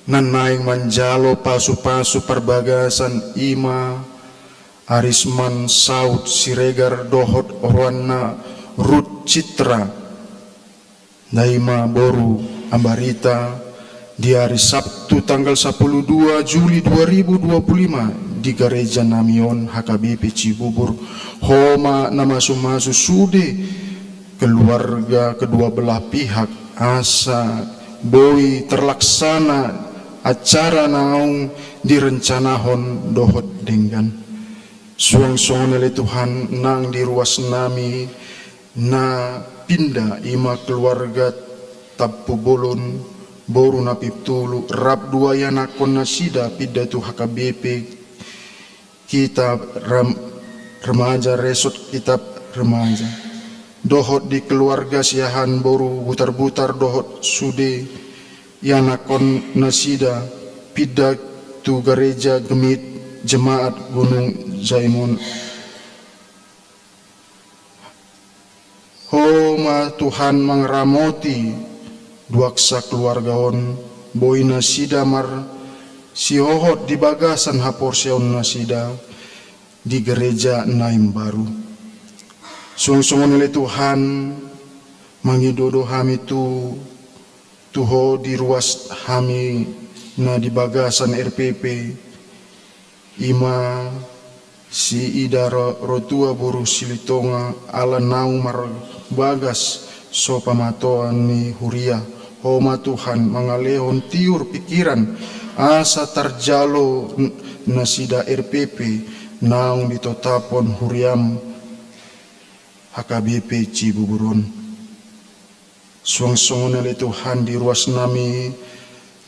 na naeng manjalo pasupasu parbagasan i ma Arisman, Saud, Siregar dohot oroanna Rut Citra. Nda i ma boru Ambarita, di ari Sabtu tanggal sapuluh dua Juli dua ribu dua puluh lima di gareja nami on H K B P Cibubur. Ho ma na masumasu sude keluarga kedua belah pihak, asa boi terlaksana acara naung direncanahon dohot denggan. Suang songon i ale Tuhan, nang di ruas nami na pinda, i ma keluarga Tampubolon, boru Napitupulu, rap dua ianakhon nasida pinda tu H K B P Kita Ram-, Remaja, Resort Kita Remaja. Dohot di keluarga Siahaan, boru Butarbutar dohot sude ianakhon nasida pinda tu gareja Gemit Jemaat Gunung Zaimon. Ho ma Tuhan mangaramoti duaksa keluarga on, boi nasida marsihohot di bagasan haporseaon nasida di gareja na imbaru. Suang songon i ale Tuhan, mangido do hami tu tu Ho di ruas hami na di bagasan R P P, i ma si Ida Ro-, Rotua boru Silitonga, ala naung marbagas so pamatoan ni huria. Ho ma Tuhan mangalehon tiur pikiran, asa tarjalo n-, nasida R P P naung ditotapon huriaM H K B P Cibubur on. Suang songon i ale Tuhan, di ruas nami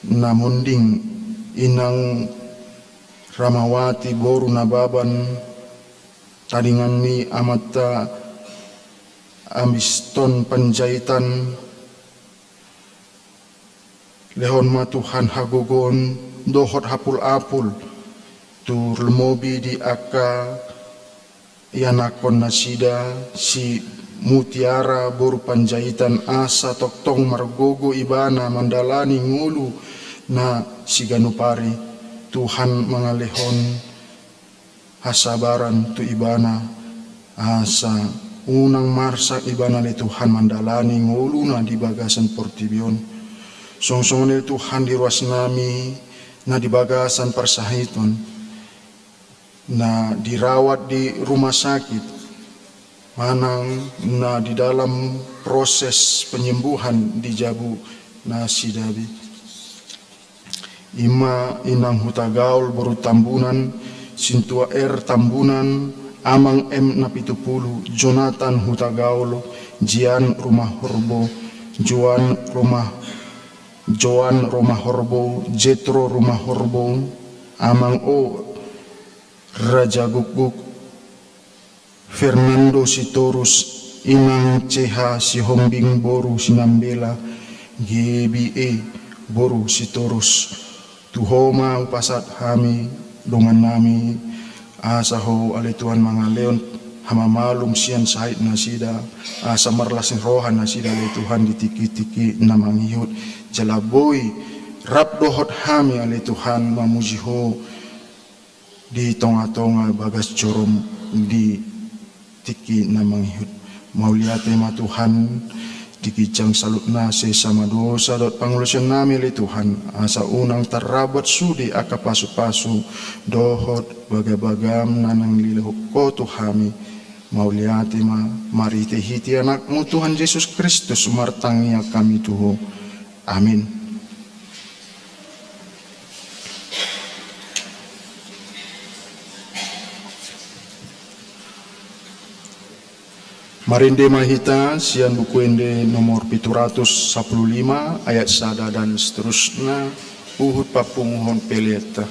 na monding, inang Ramawati boru Nababan, tadingan ni amanta Amiston Panjaitan, lehon ma Tuhan hagogoon dohot hapulapul tu lumobi di angka ianakhon nasida, si Mutiara boru Panjaitan, asa tongtong margogo ibana mandalani ngolu na siganup ari. Tuhan mangalehon hasabaran tu ibana, asa unang marsak ibana ale Tuhan mandalani ngoluna di bagasan portibi on. Suang songon i ale Tuhan, di ruas nami na di bagasan parsahiton, na dirawat di rumah sakit, manang na di dalam proses penyembuhan di jabu nasida be. I ma inang Hutagaol boru Tambunan, Sintua R Tambunan, Amang M Napitupulu, Jonathan Hutagaol, Jian Rumahorbo, Joan Rumah, Joan Rumahorbo, Jetro Rumahorbo, Amang O Rajagukguk, Fernando Sitorus, Inang C H Sihombing boru Sinambela, G B E boru Sitorus. Tu Ho ma hupasahat hami dongan nami, asa Ho ale Tuhan mangalehon hamamalum sian sahit nasida, asa marlas ni roha nasida ale Tuhan di tingki-tingki na mangihut. Jala boi rap dohot hami ale Tuhan mamuji Ho di tonga-tonga bagas joroM di tingki na mangihut. Mauliate ma Tuhan, di ginjang saluhutna sesa ma dosa dohot pangolosian nami ale Tuhan, asa unang tarlambat sude angka pasu-pasu dohot baga-bagaM na naeng nilehon Ho tu hami. Mauliate ma, marhite-hite AnakMu Tuhan Jesus Kristus martangiang hami tu Ho. Amin. Marende ma hita sian Buku Ende nomor pitu ratus sampulu lima, ayat sada dan seterusna, huhut papunguhon peleanta.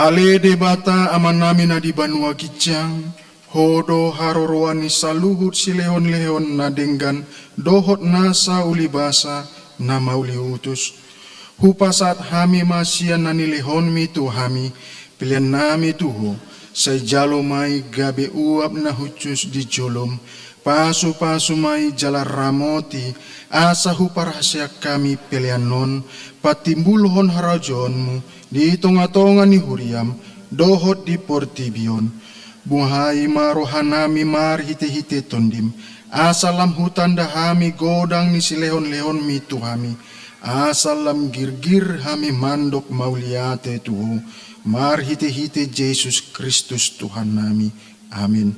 Ale Debata Amanami na di banua ginjang, Ho do haroroan ni saluhut silehonlehon na denggan dohot nasa ulibasa na mauliutus. Hupasahat hami ma sian na nilehonmi tu hami peleannami tu Ho, sai jalo ma i gabe uap na hushus di jolom. Pasupasu ma i jala ramoti, asa huparhaseang hami pelean on patimbulhon harajaonmu di tongatonga ni huriam dohot di portibi on. Buhai ma rohanami marhitehite Tondim, asa lam hutanda hami godang ni silehonlehonmi tu hami, asa lam girgir hami mandok mauliate tu Ho, marhitehite Jesus Kristus Tuhannami. Amin.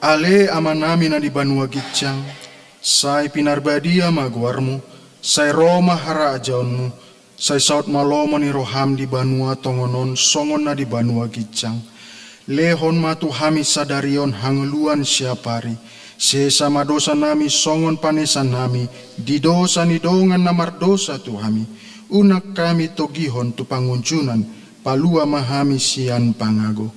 Ale Amanami na di banua ginjang, sai pinarbadia ma goarmu, sai ro ma harajaonmu, sai saut ma lomo ni roham di banua tonga on songon na di banua ginjang. Lehon ma tu hami sadari on hangoluan siapari. Sesa ma dosanami songon panesanami di dosa ni dongan na mardosa tu hami. Unang hami togihon tu pangunjunan, palua ma hami sian pangago.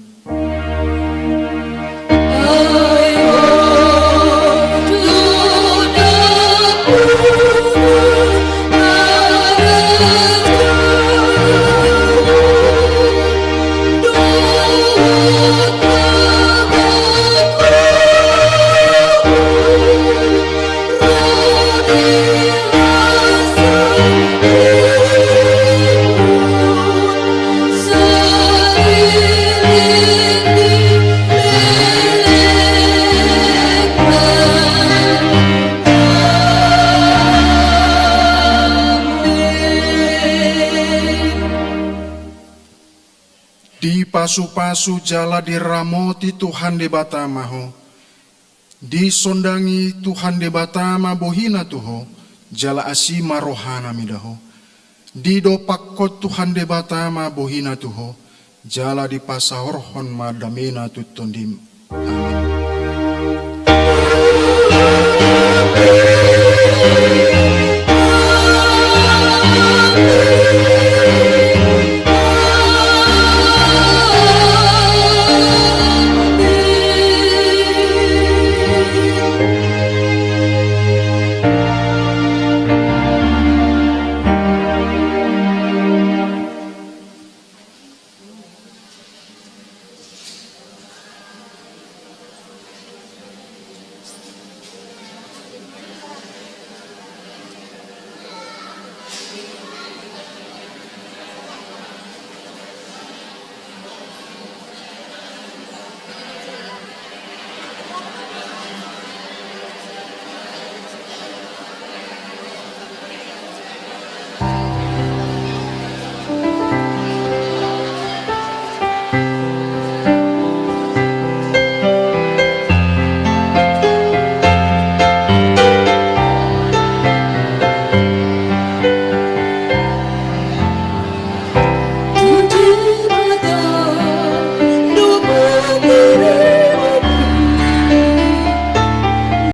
Dipasupasu jala diramoti Tuhan Debata ma ho. Disondangi Tuhan Debata ma bohina tu ho, jala asi ma rohana mida ho. Didompakkon Tuhan Debata ma bohina tu ho, jala dipasaorhon ma damena tu tondim. Amin.